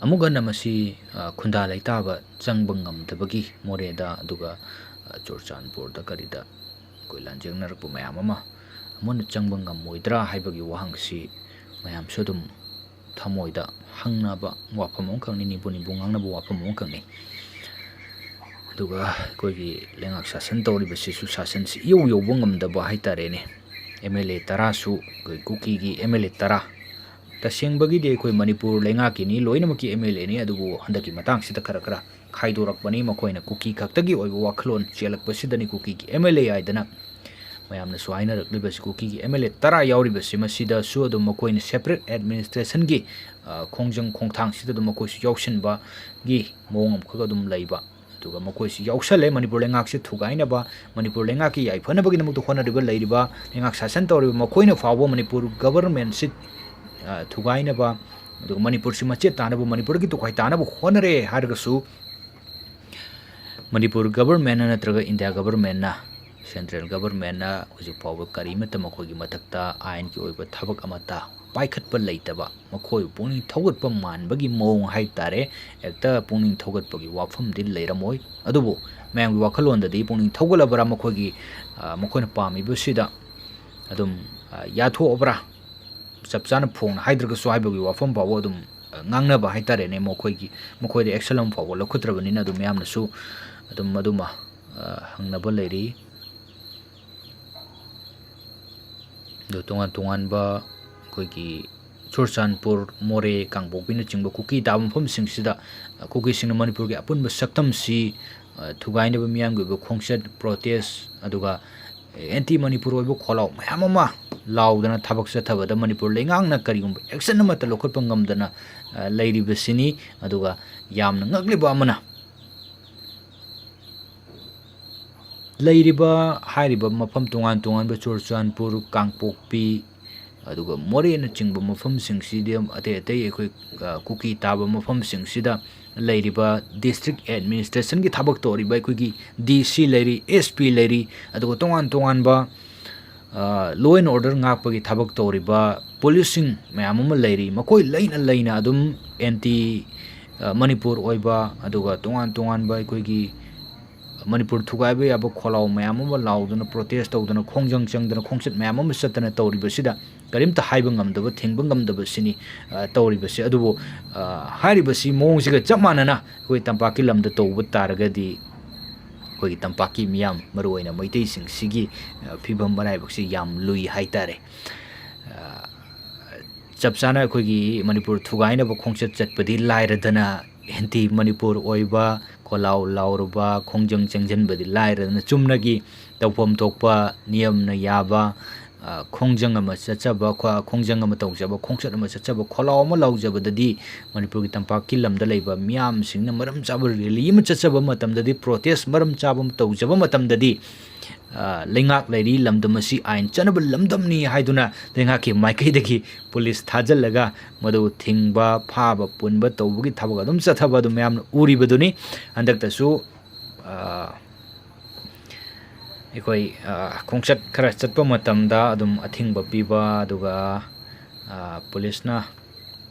ꯑꯃꯨꯛ ꯍꯟꯅ ꯃꯁꯤ, ꯑ, ꯈꯨꯟꯗꯥ ꯂꯩꯇꯥꯕ ꯆꯪꯕ ꯉꯝꯗꯕꯒꯤ ꯃꯣꯔꯦꯗ, ꯑꯗꯨꯒ, ꯑ, ꯆꯨꯔꯆꯥꯟꯄꯨꯔꯗ ꯀꯔꯤꯗ ꯑꯩꯈꯣꯏ ꯂꯥꯟꯖꯦꯡꯅꯔꯛꯄ ꯃꯌꯥꯝ ꯑꯃ ꯑꯃꯨꯛ ꯍꯟꯅ ꯆꯪꯕ ꯉꯝꯃꯣꯏꯗ꯭ꯔꯥ ꯍꯥꯏꯕꯒꯤ ꯋꯥꯍꯪꯁꯤ ꯃꯌꯥꯝꯁꯨ ꯑꯗꯨꯝ ꯊꯃꯣꯏꯗ ꯍꯪꯅꯕ ꯋꯥꯐꯝ ꯑꯃꯈꯛꯅꯤ, ꯅꯤꯕꯨ ꯅꯤꯕꯨ ꯉꯥꯡꯅꯕ ꯋꯥꯐꯝ ꯑꯃꯈꯛꯅꯤ꯫ ꯑꯗꯨꯒ ꯑꯩꯈꯣꯏꯒꯤ ꯂꯩꯉꯥꯛ ꯁꯥꯁꯟ ꯇꯧꯔꯤꯕꯁꯤꯁꯨ ꯁꯥꯁꯟꯁꯤ ꯏꯌꯧ ꯌꯧꯕ ꯉꯝꯗꯕ ꯍꯥꯏ ꯇꯥꯔꯦꯅꯦ꯫ ꯑꯦꯝ ꯑꯦꯜ ꯑꯦ ꯇꯔꯥꯁꯨ, ꯑꯩꯈꯣꯏ ꯀꯨꯀꯤꯒꯤ ꯑꯦꯝ ꯑꯦꯜ ꯑꯦ ꯇꯔꯥ, ꯇꯁꯦꯡꯕꯒꯤꯗꯤ ꯑꯩꯈꯣꯏ ꯃꯅꯤꯄꯨꯔ ꯂꯩꯉꯥꯛꯀꯤꯅꯤ, ꯂꯣꯏꯅꯃꯛꯀꯤ ꯑꯦꯝ ꯑꯦꯜ ꯑꯦꯅꯤ, ꯑꯗꯨꯕꯨ ꯍꯟꯗꯛꯀꯤ ꯃꯇꯥꯡꯁꯤꯗ ꯈꯔ ꯈꯔ ꯈꯥꯏꯗꯣꯔꯛꯄꯅꯤ꯫ ꯃꯈꯣꯏꯅ ꯀꯨꯀꯤ ꯈꯛꯇꯒꯤ ꯑꯣꯏꯕ ꯋꯥꯈꯜꯂꯣꯟ ꯆꯦꯜꯂꯛꯄꯁꯤꯗꯅꯤ ꯀꯨꯀꯤꯒꯤ ꯑꯦꯝ ꯑꯦꯜ ꯑꯦ ꯍꯥꯏꯗꯅ ꯃꯌꯥꯝꯅꯁꯨ ꯍꯥꯏꯅꯔꯛꯂꯤꯕꯁꯤ꯫ ꯀꯨꯀꯤꯒꯤ ꯑꯦꯝ ꯑꯦꯜ ꯑꯦ ꯇꯔꯥ ꯌꯥꯎꯔꯤꯕꯁꯤ, ꯃꯁꯤꯗꯁꯨ ꯑꯗꯨꯝ ꯃꯈꯣꯏꯅ ꯁꯦꯄꯔꯦꯠ ꯑꯦꯗꯃꯤꯅꯤꯁꯇ꯭ꯔꯦꯁꯟꯒꯤ, ꯑ, ꯈꯣꯡꯖꯪ ꯈꯣꯡꯊꯥꯡꯁꯤꯗ ꯑꯗꯨꯝ ꯃꯈꯣꯏꯁꯨ ꯌꯥꯎꯁꯤꯟꯕꯒꯤ ꯃꯑꯣꯡ ꯑꯃꯈꯛ ꯑꯗꯨꯝ ꯂꯩꯕ꯫ ꯑꯗꯨꯒ ꯃꯈꯣꯏꯁꯨ ꯌꯥꯎꯁꯜꯂꯦ ꯃꯅꯤꯄꯨꯔ ꯂꯩꯉꯥꯛꯁꯦ ꯊꯨꯒꯥꯏꯅꯕ, ꯃꯅꯤꯄꯨꯔ ꯂꯩꯉꯥꯛꯀꯤ ꯌꯥꯏꯐꯅꯕꯒꯤꯗꯃꯛꯇ ꯍꯣꯠꯅꯔꯤꯕ, ꯂꯩꯔꯤꯕ ꯂꯩꯉꯥꯛ ꯁꯥꯁꯟ ꯇꯧꯔꯤꯕ ꯃꯈꯣꯏꯅ ꯐꯥꯎꯕ ꯃꯅꯤꯄꯨꯔ ꯒꯕꯔꯃꯦꯟꯁꯤ, ꯑ, ꯊꯨꯒꯥꯏꯅꯕ, ꯑꯗꯨꯒ ꯃꯅꯤꯄꯨꯔꯁꯤ ꯃꯆꯦꯠ ꯇꯥꯅꯕ, ꯃꯅꯤꯄꯨꯔꯒꯤ ꯇꯣꯈꯥꯏ ꯇꯥꯅꯕ ꯍꯣꯠꯅꯔꯦ ꯍꯥꯏꯔꯒꯁꯨ, ꯃꯅꯤꯄꯨꯔ ꯒꯕꯔꯃꯦꯟꯅ ꯅꯠꯇ꯭ꯔꯒ ꯏꯟꯗꯤꯌꯥ ꯒꯕꯔꯃꯦꯟꯅ, ꯁꯦꯟꯇ꯭ꯔꯦꯜ ꯒꯕꯔꯃꯦꯟꯅ ꯍꯧꯖꯤꯛ ꯐꯥꯎꯕ ꯀꯔꯤꯃꯠꯇ ꯃꯈꯣꯏꯒꯤ ꯃꯊꯛꯇ ꯑꯥꯏꯟꯒꯤ ꯑꯣꯏꯕ ꯊꯕꯛ ꯑꯃꯠꯇ ꯄꯥꯏꯈꯠꯄ ꯂꯩꯇꯕ, ꯃꯈꯣꯏꯕꯨ ꯄꯨꯛꯅꯤꯡ ꯊꯧꯒꯠꯄ ꯃꯥꯟꯕꯒꯤ ꯃꯑꯣꯡ ꯍꯥꯏ ꯇꯥꯔꯦ꯫ ꯍꯦꯛꯇ ꯄꯨꯛꯅꯤꯡ ꯊꯧꯒꯠꯄꯒꯤ ꯋꯥꯐꯝꯗꯤ ꯂꯩꯔꯝꯃꯣꯏ, ꯑꯗꯨꯕꯨ ꯃꯌꯥꯝꯒꯤ ꯋꯥꯈꯜꯂꯣꯟꯗꯗꯤ ꯄꯨꯛꯅꯤꯡ ꯊꯧꯒꯠꯂꯕ꯭ꯔꯥ, ꯃꯈꯣꯏꯒꯤ, ꯑ, ꯃꯈꯣꯏꯅ ꯄꯥꯝꯃꯤꯕꯁꯤꯗ ꯑꯗꯨꯝ, ꯑ, ꯌꯥꯊꯣꯛꯑꯕ꯭ꯔꯥ, ꯆꯞ ꯆꯥꯅ ꯐꯣꯡꯅ ꯍꯥꯏꯗ꯭ꯔꯒꯁꯨ ꯍꯥꯏꯕꯒꯤ ꯋꯥꯐꯝ ꯐꯥꯎꯕ ꯑꯗꯨꯝ, ꯑ, ꯉꯥꯡꯅꯕ ꯍꯥꯏ ꯇꯥꯔꯦꯅꯦ꯫ ꯃꯈꯣꯏꯒꯤ, ꯃꯈꯣꯏꯗ action ꯑꯃ ꯐꯥꯎꯕ ꯂꯧꯈꯠꯇ꯭ꯔꯕꯅꯤꯅ ꯑꯗꯨꯝ ꯃꯌꯥꯝꯅꯁꯨ ꯑꯗꯨꯝ ꯑꯗꯨꯃ, ꯑ, ꯍꯪꯅꯕ ꯂꯩꯔꯤ꯫ ꯑꯗꯣ ꯇꯣꯉꯥꯟ ꯇꯣꯉꯥꯟꯕ ꯑꯩꯈꯣꯏꯒꯤ ꯆꯨꯔꯆꯥꯟꯄꯨꯔ, ꯃꯣꯔꯦ, ꯀꯥꯡꯄꯣꯛꯄꯤꯅꯆꯤꯡꯕ ꯀꯨꯀꯤ ꯇꯥꯕ ꯃꯐꯝꯁꯤꯡꯁꯤꯗ, ꯑ, ꯀꯨꯀꯤꯁꯤꯡꯅ ꯃꯅꯤꯄꯨꯔꯒꯤ ꯑꯄꯨꯟꯕ ꯁꯛꯇꯝꯁꯤ, ꯑ, ꯊꯨꯒꯥꯏꯅꯕ ꯃꯤꯌꯥꯝꯒꯤ ꯑꯣꯏꯕ ꯈꯣꯡꯆꯠ, protest, ꯑꯗꯨꯒ ꯑꯦꯟꯇꯤ ꯃꯅꯤꯄꯨꯔ ꯑꯣꯏꯕ ꯈꯣꯜꯂꯥꯎ ꯃꯌꯥꯝ ꯑꯃ ꯂꯥꯎꯗꯅ ꯊꯕꯛ ꯆꯠꯊꯕꯗ ꯃꯅꯤꯄꯨꯔ ꯂꯩꯉꯥꯛꯅ ꯀꯔꯤꯒꯨꯝꯕ action ꯑꯃꯠꯇ ꯂꯧꯈꯠꯄ ꯉꯝꯗꯅ, ꯑ, ꯂꯩꯔꯤꯕꯁꯤꯅꯤ꯫ ꯑꯗꯨꯒ ꯌꯥꯝꯅ ꯉꯛꯂꯤꯕ ꯑꯃꯅ, ꯂꯩꯔꯤꯕ, ꯍꯥꯏꯔꯤꯕ ꯃꯐꯝ ꯇꯣꯉꯥꯟ ꯇꯣꯉꯥꯟꯕ ꯆꯨꯔꯆꯥꯟꯄꯨꯔ, ꯀꯥꯡꯄꯣꯛꯄꯤ, ꯑꯗꯨꯒ ꯃꯣꯔꯦꯅꯆꯤꯡꯕ ꯃꯐꯝꯁꯤꯡꯁꯤꯗꯤ ꯑꯇꯩ ꯑꯇꯩ ꯑꯩꯈꯣꯏ, ꯑ, ꯀꯨꯀꯤ ꯇꯥꯕ ꯃꯐꯝꯁꯤꯡꯁꯤꯗ ꯂꯩꯔꯤꯕ district administrationꯒꯤ ꯊꯕꯛ ꯇꯧꯔꯤꯕ ꯑꯩꯈꯣꯏꯒꯤ D C ꯂꯩꯔꯤ, S P ꯂꯩꯔꯤ, ꯑꯗꯨꯒ ꯇꯣꯉꯥꯟ ꯇꯣꯉꯥꯟꯕ, ꯑ, law and order ꯉꯥꯛꯄꯒꯤ ꯊꯕꯛ ꯇꯧꯔꯤꯕ policeꯁꯤꯡ ꯃꯌꯥꯝ ꯑꯃ ꯂꯩꯔꯤ꯫ ꯃꯈꯣꯏ ꯂꯩꯅ ꯂꯩꯅ ꯑꯗꯨꯝ anti, ꯑ, ꯃꯅꯤꯄꯨꯔ ꯑꯣꯏꯕ, ꯑꯗꯨꯒ ꯇꯣꯉꯥꯟ ꯇꯣꯉꯥꯟꯕ ꯑꯩꯈꯣꯏꯒꯤ ꯃꯅꯤꯄꯨꯔ ꯊꯨꯒꯥꯏꯕ ꯌꯥꯕ ꯈꯣꯜꯂꯥꯎ ꯃꯌꯥꯝ ꯑꯃ ꯂꯥꯎꯗꯨꯅ, protest ꯇꯧꯗꯨꯅ, ꯈꯣꯡꯖꯪ ꯆꯪꯗꯅ, ꯈꯣꯡꯆꯠ ꯃꯌꯥꯝ ꯑꯃ ꯆꯠꯇꯅ ꯇꯧꯔꯤꯕꯁꯤꯗ ꯀꯔꯤꯝꯇ ꯍꯥꯏꯕ ꯉꯝꯗꯕ, ꯊꯤꯡꯕ ꯉꯝꯗꯕꯁꯤꯅꯤ, ꯑ, ꯇꯧꯔꯤꯕꯁꯦ꯫ ꯑꯗꯨꯕꯨ, ꯑ, ꯍꯥꯏꯔꯤꯕꯁꯤ ꯃꯑꯣꯡꯁꯤꯒ ꯆꯞ ꯃꯥꯟꯅꯅ ꯑꯩꯈꯣꯏ ꯇꯝꯄꯥꯛꯀꯤ ꯂꯝꯗ ꯇꯧꯕ ꯇꯥꯔꯒꯗꯤ, ꯑꯩꯈꯣꯏꯒꯤ ꯇꯝꯄꯥꯛꯀꯤ ꯃꯤꯌꯥꯝ, ꯃꯔꯨꯑꯣꯏꯅ ꯃꯩꯇꯩꯁꯤꯡꯁꯤꯒꯤ, ꯑ, ꯐꯤꯕꯝ ꯃꯔꯥꯏꯕꯛꯁꯤ ꯌꯥꯝ ꯂꯨꯏ ꯍꯥꯏꯇꯥꯔꯦ꯫ ꯑ, ꯆꯞ ꯆꯥꯅ ꯑꯩꯈꯣꯏꯒꯤ ꯃꯅꯤꯄꯨꯔ ꯊꯨꯒꯥꯏꯅꯕ ꯈꯣꯡꯆꯠ ꯆꯠꯄꯗꯤ ꯂꯥꯏꯔꯗꯅ, anti ꯃꯅꯤꯄꯨꯔ ꯑꯣꯏꯕ, ꯈꯣꯜꯂꯥꯎ ꯂꯥꯎꯔꯨꯕ, ꯈꯣꯡꯖꯪ ꯆꯪꯁꯤꯟꯕꯗꯤ ꯂꯥꯏꯔꯗꯅ, ꯆꯨꯝꯅꯒꯤ ꯇꯧꯐꯝ ꯊꯣꯛꯄ ꯅꯤꯌꯝꯅ ꯌꯥꯕ, ꯑ, ꯈꯣꯡꯖꯪ ꯑꯃ ꯆꯠꯆꯕ, ꯈꯣ-, ꯈꯣꯡꯖꯪ ꯑꯃ ꯇꯧꯖꯕ, ꯈꯣꯡꯆꯠ ꯑꯃ ꯆꯠꯆꯕ, ꯈꯣꯜꯂꯥꯎ ꯑꯃ ꯂꯥꯎꯖꯕꯗꯗꯤ ꯃꯅꯤꯄꯨꯔꯒꯤ ꯇꯝꯄꯥꯛꯀꯤ ꯂꯝꯗ ꯂꯩꯕ ꯃꯤꯌꯥꯝꯁꯤꯡꯅ ꯃꯔꯝ ꯆꯥꯕ rally ꯑꯃ ꯆꯠꯆꯕ ꯃꯇꯝꯗꯗꯤ, protest ꯃꯔꯝ ꯆꯥꯕ ꯑꯃ ꯇꯧꯖꯕ ꯃꯇꯝꯗꯗꯤ, ꯑ, ꯂꯩꯉꯥꯛ ꯂꯩꯔꯤ, ꯂꯝꯗꯝ ꯑꯁꯤ ꯑꯥꯏꯟ ꯆꯠꯅꯕ ꯂꯝꯗꯝꯅꯤ ꯍꯥꯏꯗꯨꯅ ꯂꯩꯉꯥꯛꯀꯤ ꯃꯥꯏꯀꯩꯗꯒꯤ ꯄꯨꯂꯤꯁ ꯊꯥꯖꯤꯜꯂꯒ ꯃꯗꯨ ꯊꯤꯡꯕ, ꯐꯥꯕ, ꯄꯨꯟꯕ ꯇꯧꯕꯒꯤ ꯊꯕꯛ ꯑꯗꯨꯝ ꯆꯠꯊꯕ ꯑꯗꯨ ꯃꯌꯥꯝꯅ ꯎꯔꯤꯕꯗꯨꯅꯤ꯫ ꯍꯟꯗꯛꯇꯁꯨ, ꯑ, ꯑꯩꯈꯣꯏ, ꯑ, ꯈꯣꯡꯆꯠ ꯈꯔ ꯆꯠꯄ ꯃꯇꯝꯗ ꯑꯗꯨꯝ ꯑꯊꯤꯡꯕ ꯄꯤꯕ, ꯑꯗꯨꯒ, ꯑ, ꯄꯨꯂꯤꯁꯅ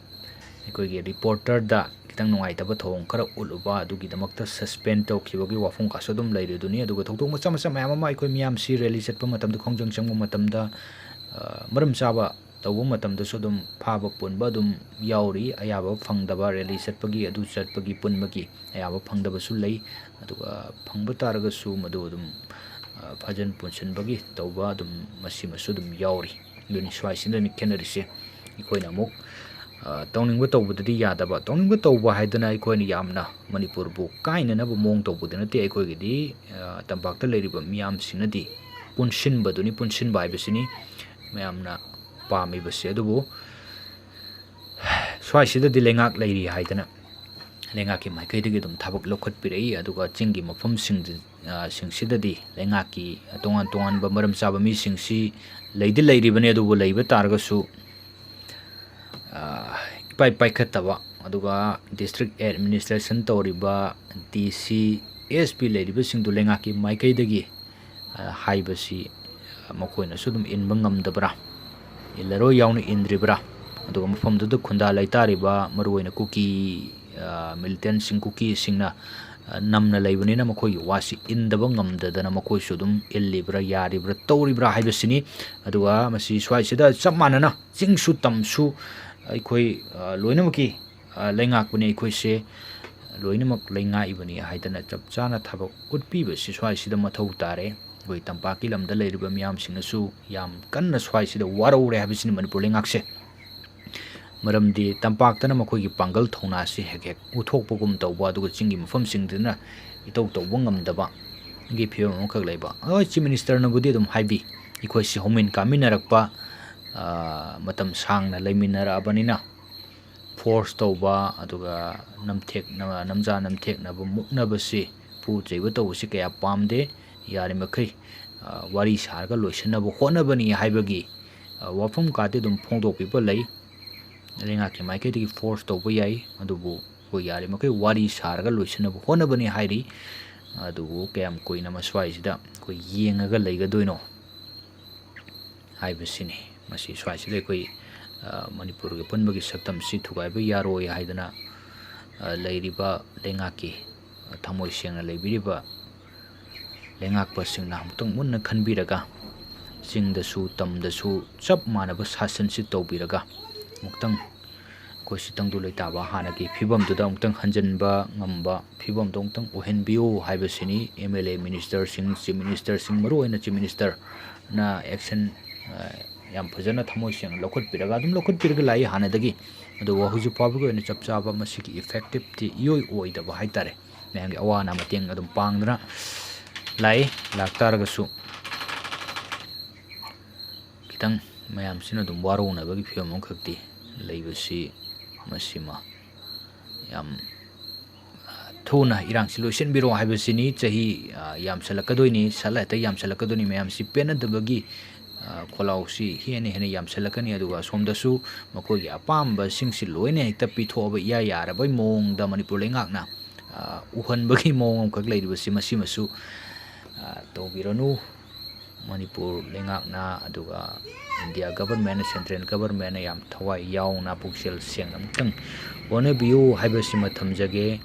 ꯑꯩꯈꯣꯏꯒꯤ reporterꯗ ꯈꯤꯇꯪ ꯅꯨꯡꯉꯥꯏꯇꯕ ꯊꯧꯑꯣꯡ ꯈꯔ ꯎꯠꯂꯨꯕ, ꯑꯗꯨꯒꯤꯗꯃꯛꯇ suspend ꯇꯧꯈꯤꯕꯒꯤ ꯋꯥꯐꯝ ꯀꯥꯁꯨ ꯑꯗꯨꯝ ꯂꯩꯔꯤꯗꯨꯅꯤ꯫ ꯑꯗꯨꯒ ꯊꯧꯗꯣꯛ ꯃꯆꯥ ꯃꯆꯥ ꯃꯌꯥꯝ ꯑꯃ ꯑꯩꯈꯣꯏ ꯃꯤꯌꯥꯝꯁꯤ rally ꯆꯠꯄ ꯃꯇꯝꯗ, ꯈꯣꯡꯖꯪ ꯆꯪꯕ ꯃꯇꯝꯗ, ꯑ, ꯃꯔꯝ ꯆꯥꯕ ꯇꯧꯕ ꯃꯇꯝꯗꯁꯨ ꯑꯗꯨꯝ ꯐꯥꯕ ꯄꯨꯟꯕ ꯑꯗꯨꯝ ꯌꯥꯎꯔꯤ꯫ ꯑꯌꯥꯕ ꯐꯪꯗꯕ, rally ꯆꯠꯄꯒꯤ, ꯑꯗꯨ ꯆꯠꯄꯒꯤ, ꯄꯨꯟꯕꯒꯤ ꯑꯌꯥꯕ ꯐꯪꯗꯕꯁꯨ ꯂꯩ꯫ ꯑꯗꯨꯒ ꯐꯪꯕ ꯇꯥꯔꯒꯁꯨ ꯃꯗꯨ ꯑꯗꯨꯝ, ꯑ, ꯐꯥꯖꯤꯟ ꯄꯨꯟꯁꯤꯟꯕꯒꯤ ꯇꯧꯕ ꯑꯗꯨꯝ ꯃꯁꯤꯃꯁꯨ ꯑꯗꯨꯝ ꯌꯥꯎꯔꯤ꯫ ꯑꯗꯨꯅꯤ ꯁ꯭ꯋꯥꯏꯁꯤꯗꯅꯤ ꯈꯦꯠꯅꯔꯤꯁꯦ꯫ ꯑꯩꯈꯣꯏꯅ ꯑꯃꯨꯛ, ꯑ, ꯇꯧꯅꯤꯡꯕ ꯇꯧꯕꯗꯗꯤ ꯌꯥꯗꯕ꯫ ꯇꯧꯅꯤꯡꯕ ꯇꯧꯕ ꯍꯥꯏꯗꯅ ꯑꯩꯈꯣꯏꯅ ꯌꯥꯝꯅ ꯃꯅꯤꯄꯨꯔꯕꯨ ꯀꯥꯏꯅꯅꯕ ꯃꯑꯣꯡ ꯇꯧꯕꯗꯤ ꯅꯠꯇꯦ꯫ ꯑꯩꯈꯣꯏꯒꯤꯗꯤ, ꯑ, ꯇꯝꯄꯥꯛꯇ ꯂꯩꯔꯤꯕ ꯃꯤꯌꯥꯝꯁꯤꯡꯅꯗꯤ ꯄꯨꯟꯁꯤꯟꯕꯗꯨꯅꯤ, ꯄꯨꯟꯁꯤꯟꯕ ꯍꯥꯏꯕꯁꯤꯅꯤ ꯃꯌꯥꯝꯅ ꯄꯥꯝꯃꯤꯕꯁꯦ꯫ ꯑꯗꯨꯕꯨ ꯁ꯭ꯋꯥꯏꯁꯤꯗꯗꯤ ꯂꯩꯉꯥꯛ ꯂꯩꯔꯤ ꯍꯥꯏꯗꯅ ꯂꯩꯉꯥꯛꯀꯤ ꯃꯥꯏꯀꯩꯗꯒꯤ ꯑꯗꯨꯝ ꯊꯕꯛ ꯂꯧꯈꯠꯄꯤꯔꯛꯏ꯫ ꯑꯗꯨꯒ ꯆꯤꯡꯒꯤ ꯃꯐꯝꯁꯤꯡꯗ, ꯑ, ꯁꯤꯡꯁꯤꯗꯗꯤ ꯂꯩꯉꯥꯛꯀꯤ ꯇꯣꯉꯥꯟ ꯇꯣꯉꯥꯟꯕ ꯃꯔꯝ ꯆꯥꯕ ꯃꯤꯁꯤꯡꯁꯤ ꯂꯩꯗꯤ ꯂꯩꯔꯤꯕꯅꯤ, ꯑꯗꯨꯕꯨ ꯂꯩꯕ ꯇꯥꯔꯒꯁꯨ, ꯑ, ꯏꯄꯥꯏ ꯄꯥꯏꯈꯠꯇꯕ, ꯑꯗꯨꯒ district administration ꯇꯧꯔꯤꯕ D C, S P ꯂꯩꯔꯤꯕꯁꯤꯡꯗꯨ ꯂꯩꯉꯥꯛꯀꯤ ꯃꯥꯏꯀꯩꯗꯒꯤ, ꯑ, ꯍꯥꯏꯕꯁꯤ, ꯑ, ꯃꯈꯣꯏꯅꯁꯨ ꯑꯗꯨꯝ ꯏꯟꯕ ꯉꯝꯗꯕ꯭ꯔꯥ, ꯏꯜꯂꯔꯣꯏ ꯌꯥꯎꯅ ꯏꯟꯗ꯭ꯔꯤꯕ꯭ꯔꯥ, ꯑꯗꯨꯒ ꯃꯐꯝꯗꯨꯗ ꯈꯨꯟꯗꯥ ꯂꯩꯇꯥꯔꯤꯕ ꯃꯔꯨꯑꯣꯏꯅ ꯀꯨꯀꯤ, ꯑ, militantꯁꯤꯡ, ꯀꯨꯀꯤꯁꯤꯡꯅ, ꯑ, ꯅꯝꯅ ꯂꯩꯕꯅꯤꯅ ꯃꯈꯣꯏꯒꯤ ꯋꯥꯁꯤ ꯏꯟꯗꯕ ꯉꯝꯗꯗꯅ ꯃꯈꯣꯏꯁꯨ ꯑꯗꯨꯝ ꯏꯜꯂꯤꯕ꯭ꯔꯥ, ꯌꯥꯔꯤꯕ꯭ꯔꯥ, ꯇꯧꯔꯤꯕ꯭ꯔꯥ ꯍꯥꯏꯕꯁꯤꯅꯤ꯫ ꯑꯗꯨꯒ ꯃꯁꯤ ꯁ꯭ꯋꯥꯏꯁꯤꯗ ꯆꯞ ꯃꯥꯟꯅꯅ ꯆꯤꯡꯁꯨ ꯇꯝꯁꯨ ꯑꯩꯈꯣꯏ, ꯑ, ꯂꯣꯏꯅꯃꯛꯀꯤ, ꯑ, ꯂꯩꯉꯥꯛꯄꯅꯤ ꯑꯩꯈꯣꯏꯁꯦ, ꯂꯣꯏꯅꯃꯛ ꯂꯩꯉꯥꯛꯏꯕꯅꯤ ꯍꯥꯏꯗꯅ ꯆꯞ ꯆꯥꯅ ꯊꯕꯛ ꯎꯠꯄꯤꯕꯁꯤ ꯁ꯭ꯋꯥꯏꯁꯤꯗ ꯃꯊꯧ ꯇꯥꯔꯦ꯫ ꯑꯩꯈꯣꯏ ꯇꯝꯄꯥꯛꯀꯤ ꯂꯝꯗ ꯂꯩꯔꯤꯕ ꯃꯤꯌꯥꯝꯁꯤꯡꯅꯁꯨ ꯌꯥꯝ ꯀꯟꯅ ꯁ꯭ꯋꯥꯏꯁꯤꯗ ꯋꯥꯔꯧꯔꯦ ꯍꯥꯏꯕꯁꯤꯅꯤ ꯃꯅꯤꯄꯨꯔ ꯂꯩꯉꯥꯛꯁꯦ꯫ ꯃꯔꯝꯗꯤ ꯇꯝꯄꯥꯛꯇꯅ ꯃꯈꯣꯏꯒꯤ ꯄꯥꯡꯒꯜ ꯊꯧꯅꯥꯁꯤ ꯍꯦꯛ ꯍꯦꯛ ꯎꯠꯊꯣꯛꯄꯒꯨꯝ ꯇꯧꯕ, ꯑꯗꯨꯒ ꯆꯤꯡꯒꯤ ꯃꯐꯝꯁꯤꯡꯗꯅ ꯏꯇꯧ ꯇꯧꯕ ꯉꯝꯗꯕꯒꯤ ꯐꯤꯕꯝ ꯑꯃꯈꯛ ꯂꯩꯕ꯫ ꯍꯣꯏ, Chief Ministerꯅꯕꯨꯗꯤ ꯑꯗꯨꯝ ꯍꯥꯏꯕꯤ, ꯑꯩꯈꯣꯏꯁꯤ ꯍꯧꯃꯤꯟ ꯀꯥꯃꯤꯟꯅꯔꯛꯄ, ꯑ, ꯃꯇꯝ ꯁꯥꯡꯅ ꯂꯩꯃꯤꯟꯅꯔꯛꯑꯕꯅꯤꯅ force ꯇꯧꯕ, ꯑꯗꯨꯒ ꯅꯝꯊꯦꯛꯅ-, ꯅꯝꯖꯥ ꯅꯝꯊꯦꯛꯅꯕ, ꯃꯨꯛꯅꯕꯁꯤ, ꯐꯨ ꯆꯩꯕ ꯇꯧꯕꯁꯤ ꯀꯌꯥ ꯄꯥꯝꯗꯦ꯫ ꯌꯥꯔꯤꯃꯈꯩ, ꯑ, ꯋꯥꯔꯤ ꯁꯥꯔꯒ ꯂꯣꯏꯁꯤꯟꯅꯕ ꯍꯣꯠꯅꯕꯅꯤ ꯍꯥꯏꯕꯒꯤ, ꯑ, ꯋꯥꯐꯝ ꯀꯥꯗꯤ ꯑꯗꯨꯝ ꯐꯣꯡꯗꯣꯛꯄꯤꯕ ꯂꯩ꯫ ꯂꯩꯉꯥꯛꯀꯤ ꯃꯥꯏꯀꯩꯗꯒꯤ force ꯇꯧꯕ ꯌꯥꯏ, ꯑꯗꯨꯕꯨ ꯑꯩꯈꯣꯏ ꯌꯥꯔꯤꯃꯈꯩ ꯋꯥꯔꯤ ꯁꯥꯔꯒ ꯂꯣꯏꯁꯤꯟꯅꯕ ꯍꯣꯠꯅꯕꯅꯤ ꯍꯥꯏꯔꯤ꯫ ꯑꯗꯨꯕꯨ ꯀꯌꯥꯝ ꯀꯨꯏꯅ ꯃꯁ꯭ꯋꯥꯏꯁꯤꯗ ꯑꯩꯈꯣꯏ ꯌꯦꯡꯉꯒ ꯂꯩꯒꯗꯣꯏꯅꯣ ꯍꯥꯏꯕꯁꯤꯅꯤ꯫ ꯃꯁꯤ ꯁ꯭ꯋꯥꯏꯁꯤꯗ ꯑꯩꯈꯣꯏ, ꯑ, ꯃꯅꯤꯄꯨꯔꯒꯤ ꯑꯄꯨꯟꯕꯒꯤ ꯁꯛꯇꯝꯁꯤ ꯊꯨꯒꯥꯏꯕ ꯌꯥꯔꯣꯏ ꯍꯥꯏꯗꯅ, ꯑ, ꯂꯩꯔꯤꯕ ꯂꯩꯉꯥꯛꯀꯤ, ꯑ, ꯊꯃꯣꯏ ꯁꯦꯡꯅ ꯂꯩꯕꯤꯔꯤꯕ ꯂꯩꯉꯥꯛꯄꯁꯤꯡꯅ ꯑꯃꯨꯛꯇꯪ ꯃꯨꯟꯅ ꯈꯟꯕꯤꯔꯒ, ꯆꯤꯡꯗꯁꯨ ꯇꯝꯗꯁꯨ ꯆꯞ ꯃꯥꯟꯅꯕ ꯁꯥꯁꯟꯁꯤ ꯇꯧꯕꯤꯔꯒ, ꯑꯃꯨꯛꯇꯪ ꯑꯩꯈꯣꯏꯁꯤ ꯇꯪꯗꯨ ꯂꯩꯇꯥꯕ ꯍꯥꯟꯅꯒꯤ ꯐꯤꯕꯝꯗꯨꯗ ꯑꯃꯨꯛꯇꯪ ꯍꯟꯖꯤꯟꯕ ꯉꯝꯕ ꯐꯤꯕꯝꯗꯣ ꯑꯃꯨꯛꯇꯪ ꯑꯣꯏꯍꯟꯕꯤꯌꯨ ꯍꯥꯏꯕꯁꯤꯅꯤ꯫ M L A ministerꯁꯤꯡ, Chief Ministerꯁꯤꯡ, ꯃꯔꯨꯑꯣꯏꯅ Chief Ministerꯅ action, ꯑ, ꯌꯥꯝ ꯐꯖꯅ ꯊꯃꯣꯏ ꯁꯦꯡꯅ ꯂꯧꯈꯠꯄꯤꯔꯒ, ꯑꯗꯨꯝ ꯂꯧꯈꯠꯄꯤꯔꯒ ꯂꯥꯛꯏ ꯍꯥꯟꯅꯗꯒꯤ꯫ ꯑꯗꯨꯕꯨ ꯍꯧꯖꯤꯛ ꯐꯥꯎꯕꯒꯤ ꯑꯣꯏꯅ ꯆꯞ ꯆꯥꯕ ꯃꯁꯤꯒꯤ effectiveꯇꯤ ꯏꯑꯣꯏ ꯑꯣꯏꯗꯕ ꯍꯥꯏꯇꯥꯔꯦ꯫ ꯃꯌꯥꯝꯒꯤ ꯑꯋꯥ ꯑꯅꯥ ꯃꯇꯦꯡ ꯑꯗꯨꯝ ꯄꯥꯡꯗꯨꯅ ꯂꯥꯛꯏ꯫ ꯂꯥꯛꯇꯥꯔꯒꯁꯨ ꯈꯤꯇꯪ ꯃꯌꯥꯝꯁꯤꯅ ꯑꯗꯨꯝ ꯋꯥꯔꯧꯅꯕꯒꯤ ꯐꯤꯕꯝ ꯑꯃꯈꯛꯇꯤ ꯂꯩꯕꯁꯤ, ꯃꯁꯤꯃ ꯌꯥꯝ, ꯑ, ꯊꯨꯅ ꯏꯔꯥꯡꯁꯤ ꯂꯣꯏꯁꯤꯟꯕꯤꯔꯣ ꯍꯥꯏꯕꯁꯤꯅꯤ꯫ ꯆꯍꯤ, ꯑ, ꯌꯥꯝꯁꯜꯂꯛꯀꯗꯣꯏꯅꯤ, ꯁꯠ ꯍꯦꯛꯇ ꯌꯥꯝꯁꯜꯂꯛꯀꯗꯣꯏꯅꯤ꯫ ꯃꯌꯥꯝꯁꯤ ꯄꯦꯟꯅꯗꯕꯒꯤ, ꯑ, ꯈꯣꯜꯂꯥꯎꯁꯤ ꯍꯦꯟꯅ ꯍꯦꯟꯅ ꯌꯥꯝꯁꯜꯂꯛꯀꯅꯤ꯫ ꯑꯗꯨꯒ ꯑꯁꯣꯝꯗꯁꯨ ꯃꯈꯣꯏꯒꯤ ꯑꯄꯥꯝꯕꯁꯤꯡꯁꯤ ꯂꯣꯏꯅ ꯍꯦꯛꯇ ꯄꯤꯊꯣꯛꯑꯕ ꯏꯌꯥ ꯌꯥꯔꯕꯩ ꯃꯑꯣꯡꯗ ꯃꯅꯤꯄꯨꯔ ꯂꯩꯉꯥꯛꯅ, ꯑ, ꯎꯍꯟꯕꯒꯤ ꯃꯑꯣꯡ ꯑꯃꯈꯛ ꯂꯩꯔꯤꯕꯁꯤ, ꯃꯁꯤꯃꯁꯨ, ꯑ, ꯇꯧꯕꯤꯔꯅꯨ꯫ ꯃꯅꯤꯄꯨꯔ ꯂꯩꯉꯥꯛꯅ, ꯑꯗꯨꯒ ꯏꯟꯗꯤꯌꯥ ꯒꯕꯔꯃꯦꯟꯅ, ꯁꯦꯟꯇ꯭ꯔꯦꯜ ꯒꯕꯔꯃꯦꯟꯅ ꯌꯥꯝ ꯊꯋꯥꯏ ꯌꯥꯎꯅ, ꯄꯨꯛꯆꯦꯜ ꯁꯦꯡꯅ ꯑꯃꯨꯛꯇꯪ ꯍꯣꯠꯅꯕꯤꯌꯨ ꯍꯥꯏꯕꯁꯤꯃ ꯊꯝꯖꯒꯦ꯫